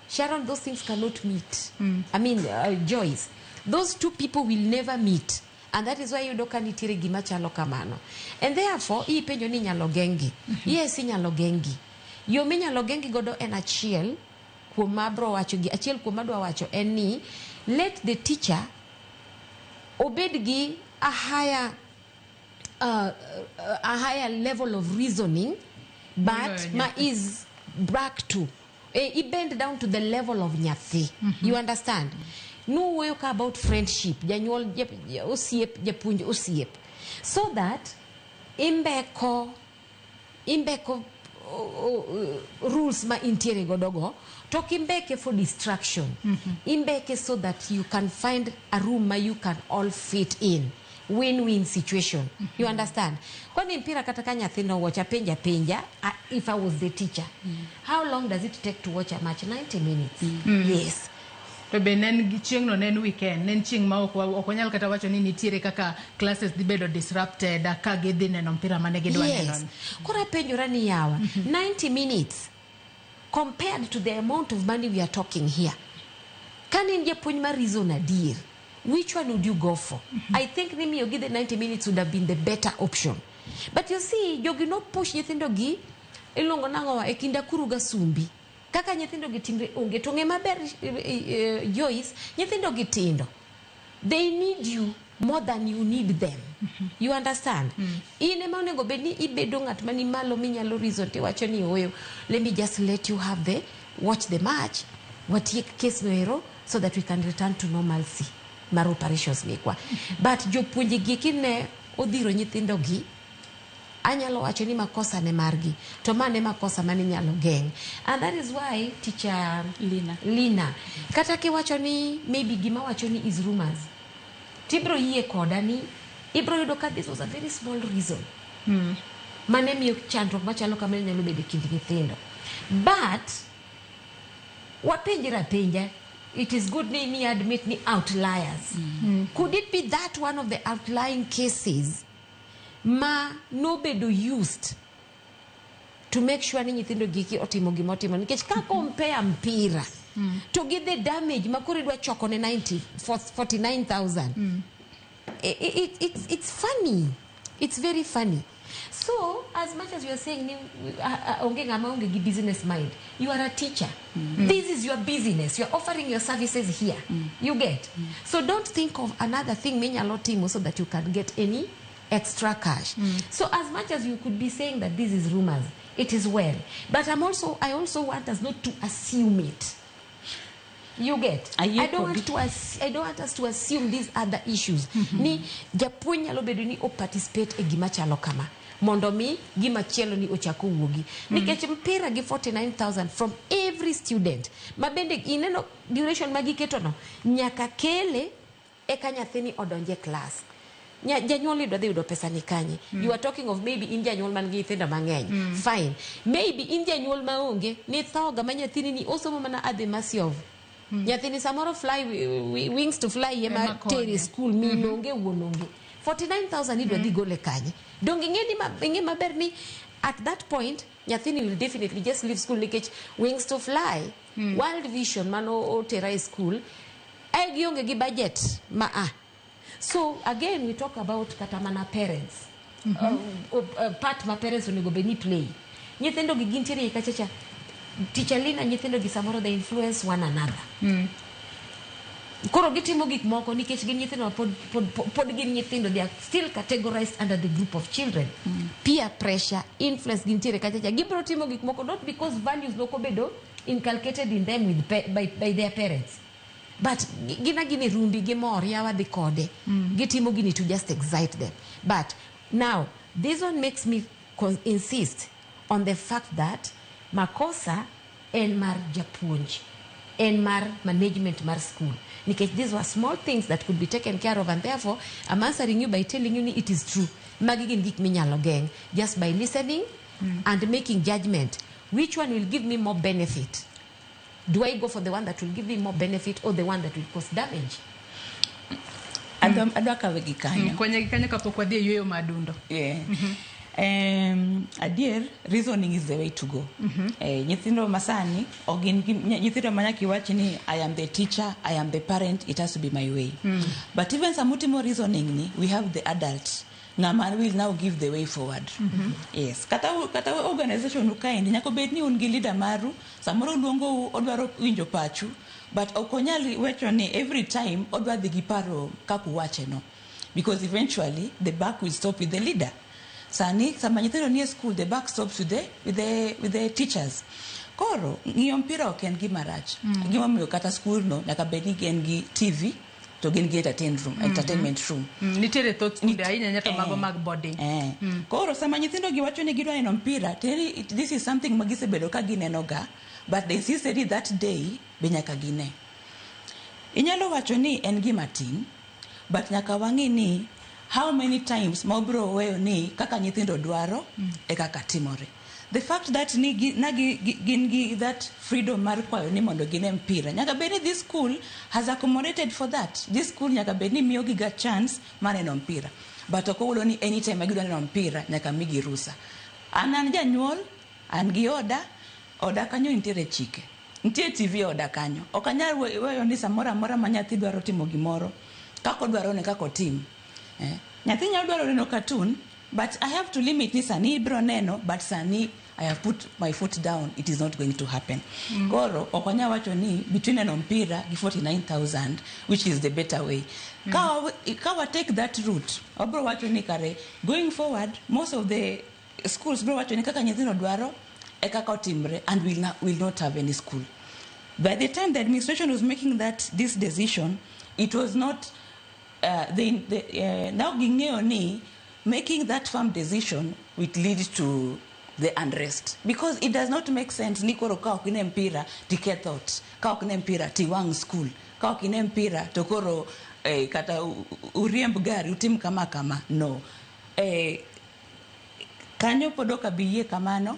Sharon, those things cannot meet. I mean, Joyce, those two people will never meet. And that is why yudo ka nitiere gima chalo kamano. And therefore, ipenjo ni inyalo geng'gi. Yes, inyalo geng'gi. Yo minyalo geng'gi godo en achiel kuom ma abro wacho gi achiel kuom madwa wacho en ni let the teacher obed gi a higher level of reasoning, but Moloyo ma nyathi. Is back to i bend down to the level of nyathi. You understand? Nuwuoyo ka about friendship, janyuol osiep, japuonj osiep, so that imbeko rules ma intiere godo go, to ok imbeke for distraction. Imbeke so that you can find a room ma you can all fit in, win-win situation. You understand? Kwani mpira, kata ka nyathi nowatch, apenja penja, if I was the teacher, how long does it take to watch a match? 90 minutes. Yes. To be ne en chieng'no, ne en weekend, ne en chieng' ma ok wanyal kata wacho ni nitiere kaka classes dhi bedo disrupted ka gidhi neno mpira mane gidwa neno. Koro apenjora ni yawa, 90 minutes. Compared to the amount of money we are talking here, kane in japuonj mar reason adier, which one would you go for? I think ni miyogi the 90 minutes would have been the better option. But you see, jogi no push nyithindo gi, iluongo nang'owa, e kind akuru ga sumbi. Kaka nyithindo gi timre onge to ng'e maber, Joyce, nyithindo gi tindo, they need you more than you need them. You understand? In ema onego bed ni ibedo ng'at mani malo minyalo reason tiwacho ni, "Oyo, let me just let you have the watch the match, watiek case no ero so that we can return to normalcy mar operations mekwa." But jopuonje gi kine odhiro nyithindo gi, anyalo wacho ni makosa ne margi, to ma ne makosa mane inyalo geng'. And that is why, Teacher Lina, Lina, kata kiwacho ni maybe gima wacho ni is rumors, tibro yie koda ni ibro yudo ka this was a very small reason mane miyo chandruok machalo kamano nyalo bedo e kind nyithindo. But wapenjre apenja, it is good ni admit ni outliers. Could it be that one of the outlying cases ma nobedo used to make sure ni nyithindo giki otimo gimotimo? Nikech ka compare mpira to gi the damage ma koro idwa choko ne 90 49,000, it's funny, it's very funny. So as much as you are saying ni onge ng'ama onge gi business mind, you are a teacher. This is your business. You are offering your services here, you get? So don't think of another thing minyalo timo so that you can get any extra cash. So as much as you could be saying that this is rumors, it is well, but I also want us not to assume it, you get? Ayie I don't kodi. want to I don't want us to assume these other issues, ni japuonj nyalo bedo ni o participate e gima chalo kama mondo mi gima chielo ni ochak owuogi, nikech mpira gi 49,000 from every student, ma bende ineno duration ma giketo no nyaka kele eka nyathini odonje class. Janyuol idwa dhi yudo pesa ni kanye? You are talking of maybe in janyuol man gi nyithindo mang'eny. Fine, maybe in janyuol maonge ni thoga ma nyathini ni osomo mana at the mercy of nyathini, samoro fly wings to fly ema Ema konye. tere school, min onge, wuon onge. 49,000 idwa dhi gole kanye? Donge ing'e ni ing'e maber ni at that point nyathini will definitely just leave school, nikech wings to fly, World Vision mano otera e school e gionge gi budget ma a. So again, we talk about kata mana parents, part ma parents onego bed ni play. Nyithindo gi gintiere e kachacha, Teacher Lina, nyithindo gi samoro they influence one another. Koro gitimo gik moko nikech gin nyithindo ma pod gin nyithindo. They are still categorized under the group of children. Peer pressure, influence gintiere kachacha, gibiro timo gik moko not because values nokobedo inculcated in them by their parents, but gin agina e rumbi gimor yawa dhi kode. Gitimo gini to just excite them. But now this one makes me insist on the fact that makosa en mar japuonj, en mar management mar school, nikech these were small things that could be taken care of. And therefore I'm answering you by telling you ni it is true, magi gin gik minyalo geng just by listening and making judgment: which one will give me more benefit? Do I go for the one that will give me more benefit or the one that will cause damage? Adwa kawe gi kanyo. Konye gi kanyo kapok wadhi e yueyo madundo. Yeah. Adier, reasoning is the way to go. Nyithindo masani ok gin nyithindo ma nyaka iwach ni I am the teacher, I am the parent, it has to be my way. But even samutimo reasoning ni, we have the adult ng'ama will now give the way forward. Yes, kata organization ukaendi nyaka bed ni un gi leader maru, samoro oluongou, odwaro winjo pachu, but ok onyal wacho ni every time odwa dhi gi paro kaka uwache no, because eventually the buck will stop with the leader. Sani sama nyithindo nie school, the buck stops with the teachers. Koro ng'iyo mpira ok en gima rach. Gimomiyo kata school no nyaka bed ni gin gi TV to gin gi entertain room, entertainment room. Nitiere thoth skunde ahinya ahinya to mago mag boarding. Koro sama nyithindo gi wacho ni gidwa neno mpira, teri this is something ma gisebedo ka gineno ga, but they insisted ni that day be nyaka gine. Inyalo wacho ni en gima tin, but nyaka wang'i ni how many times ma obiro weyo ni kaka nyithindo dwaro e kaka timore. The fact that ni gi, na gi, gi, gin gi that freedom mar kwayo ni mondo gine mpira, nyaka bed ni this school has accommodated for that. This school nyaka bed ni miyo gi ga chance mar neno mpira, but ok owulo ni anytime ma gidwa neno mpira nyaka migi rusa. An janyuol, an gi oda. Oda kanyo nitiere chike. Nitie TV e oda kanyo. Ok anyal weyo ni samoro amora ma nyathi dwaro timo gimoro, kaka odwaro ne kaka otim. Nyathi nyalo dwaro neno cartoon, but I have to limit ni sani ibiro neno, but sani I have put my foot down, it is not going to happen. Koro ok wanyal wacho ni between neno mpira gi 49,000, which is the better way. Ka wa take that route, wabiro wacho ni kare going forward, most of the schools biro wacho ni kaka nyithindo dwaro e kaka otimre, and will not have any school. By the time the administration was making that this decision, it was not now ging'eyo ni making that firm decision will lead to the unrest, because it does not make sense ni koro ka ok ine mpira tiketh ot, ka ok ine mpira tiwang' school, ka ok ine mpira to koro kata uriemb gari utim kama kama. No, kanyo pod ok abi yie kamano.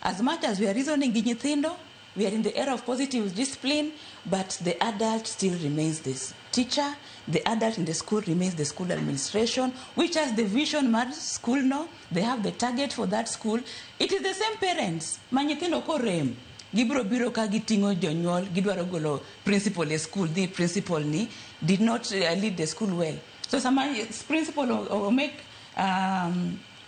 As much as we are reasoning gi nyithindo, we are in the era of positive discipline, but the adult still remains this teacher. The adult in the school remains the school administration, which has the vision mar school. No, they have the target for that school. It is the same parents ma nyithindo korem gibiro biro ka giting'o jonyuol, gidwaro golo principal e school. The principal ni did not lead the school well. So sama principal o make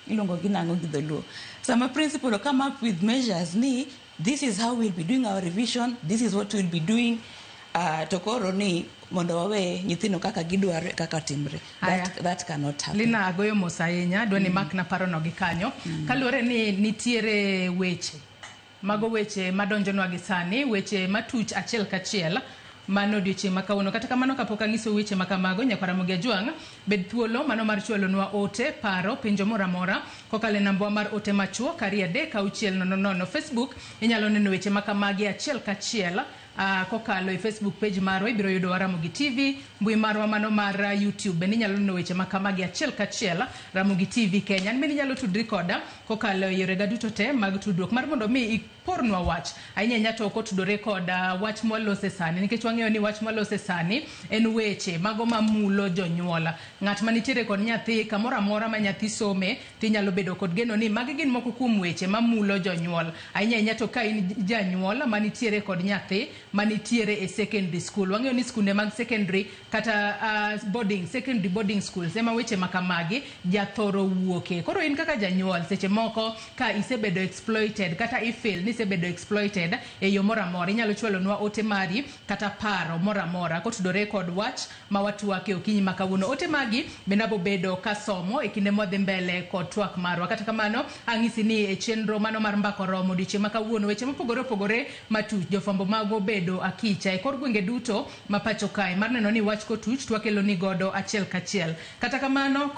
iluongo gi nang'o gi dholuo, sama principal come up with measures ni this is how we'll be doing our revision, this is what we'll be doing, to koro ni mondo wawe nyithindo kaka gidwaro kaka timre, that cannot happen. Lina, agoyo mos ahinya, dwa ni makna parono gi kanyo. Kaluwore ni nitiere weche, mago weche madonjonwa gi sani, weche matuch achiel kachiel mano odiochieng' ma kawuono. Kata kamano, kapok ang'iso weche ma kamago, nyakwar Ramogi Ajwang', bed thuolo mano mar chwalonwa ote, paro, penjo moro amora kokalo e nambwa mar ote machuok 23600. Facebook inyalo neno weche ma kamagi achiel kachiel kokalo e Facebook page marwa, ibiro yudo Ramogi TV. Mbui marwa mano mar YouTube bende inyalo neno weche ma kamagi achiel kachiel, Ramogi TV Kenya. An bende inyalo tudri koda kokalo e yorega duto te mag tudruok mar mondo mi ipornwa wach, ahinya ahinya to kotudore kod wach mwalose sani, nikech wang'eyo ni wach mwalose sani en weche mago mamulo jonyuol. Ng'at manitiere kod nyathi kamoro amora ma nyathi some, tinyalo bedo kod geno ni magi gin moko kuom weche mamulo jonyuol, ahinya ahinya to ka in janyuol manitiere kod nyathi manitiere e secondary school. Wang'eyo ni skunde mag secondary kata boarding, secondary boarding schools ema weche ma kamagi jathoro wuoke. Koro in kaka janyuol, seche moko ka isebedo exploited kata ifeel ni isebedo exploited e yo moro amora, inyalo chwalonwa ote mari kata paro moro amora kotudore kod wach ma watwake okinyi ma kawuono. Ote magi bende abo bedo kasomo e kinde mwadhi mbele kod twak marwa. Kata kamano, ang'isi ni e chenro mano mar Mbaka Oromo odiochieng' ma kawuono, weche mopogore opogore matuch, jofwambo magwa obedo akicha e kor gwenge duto ma pacho kae mar neno ni wach kotuch to wakelo ni godo achiel kachiel. Kata kamano,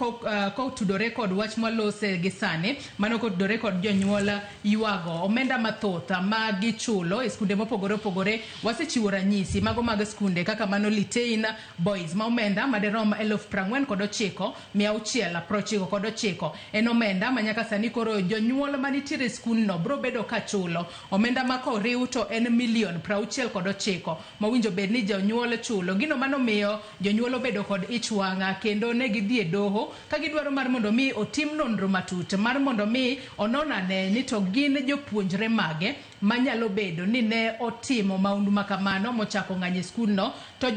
kotudore kod wach mwalose gi sani, mano kotudore kod jonyuol ywago omenda mathoth ma gichulo e skunde mopogore opogore, wasechiwo ranyisi mago mag skunde kaka mano Litein Boys ma omenda maderom 49,699 en omenda ma nyaka sani koro jonyuol manitiere e skundno biro bedo ka chulo. Omenda ma koriw to en milion 69 mowinjo bed ni jonyuol chulo. Gino manomiyo jonyuol obedo kod ich wang' kendo ne gidhi e doho ka gidwaro mar mondo mi otim nonro matut mar mondo mi onon ane ni to gin jopuonjre mage manyalo bedo ni ne otimo maundu makamano mochako ng'anyo e skundno, to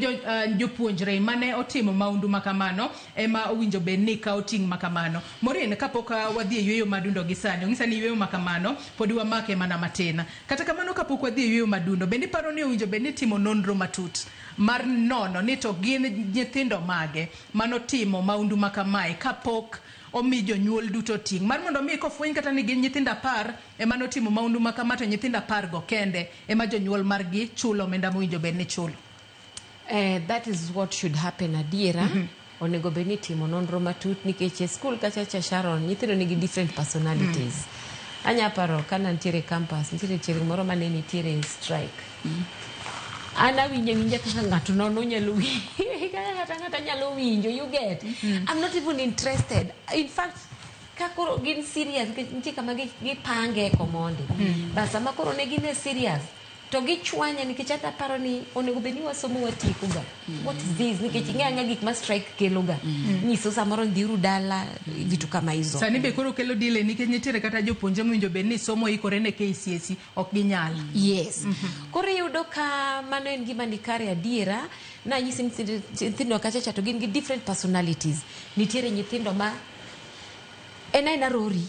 jopuonjre mane otimo maundu makamano ema owinjo bed ni kawo ting' makamano. Maureen, kapok wadhi e yueyo madundo gi sani, onyisa ni yueyo makamano podi wamake mana matin. Kata kamano, kapok wadhi e yueyo madundo, bende iparo ni owinjo bed ni timo nonro matut mar nono ni to gin nyithindo mage manotimo maundu makamae kapok omi jonyuol duto ting' mar mondo mi kofweny kata ni gin nyithindo 10 ema notimo maundu makama, to nyithindo 10 go kende ema jonyuol margi chulo omenda mowinjo bed ni chulo? That is what should happen adiera. Onego bed ni timo nonro matut, nikech e school kacha cha, Sharon, nyithindo nigi different personalities. Anya paro kana nitiere campus, nitiere chieng' moro mane nitiere strike. An awinjo awinja kaka ng'ato nono nyalo winjo, kaka ng'ato ang'ata nyalo winjo, you get. I'm not even interested. In fact, ka koro gin serious, nikech nitie kama gipange komondi. But sama koro ne gin e serious, To gichwanya nikech ata aparo ni onego bed ni wasomo watieko ga. What is this? Nikech ing'e ang'e gik ma strike kelo ga. Nyiso samoro ni dhiuru dala, vitu kama hizo. Sani be koro kelo delay nikech nitiere kata jopuonjre mowinjo bed ni somo ikore ne KCSE ok ginyal. Yes. Koro iyudo ka mano en gima ni kare adiera. Nanyisi ni nyithindo kacha cha to gin gi different personalities. Nitiere nyithindo ma en aena rori.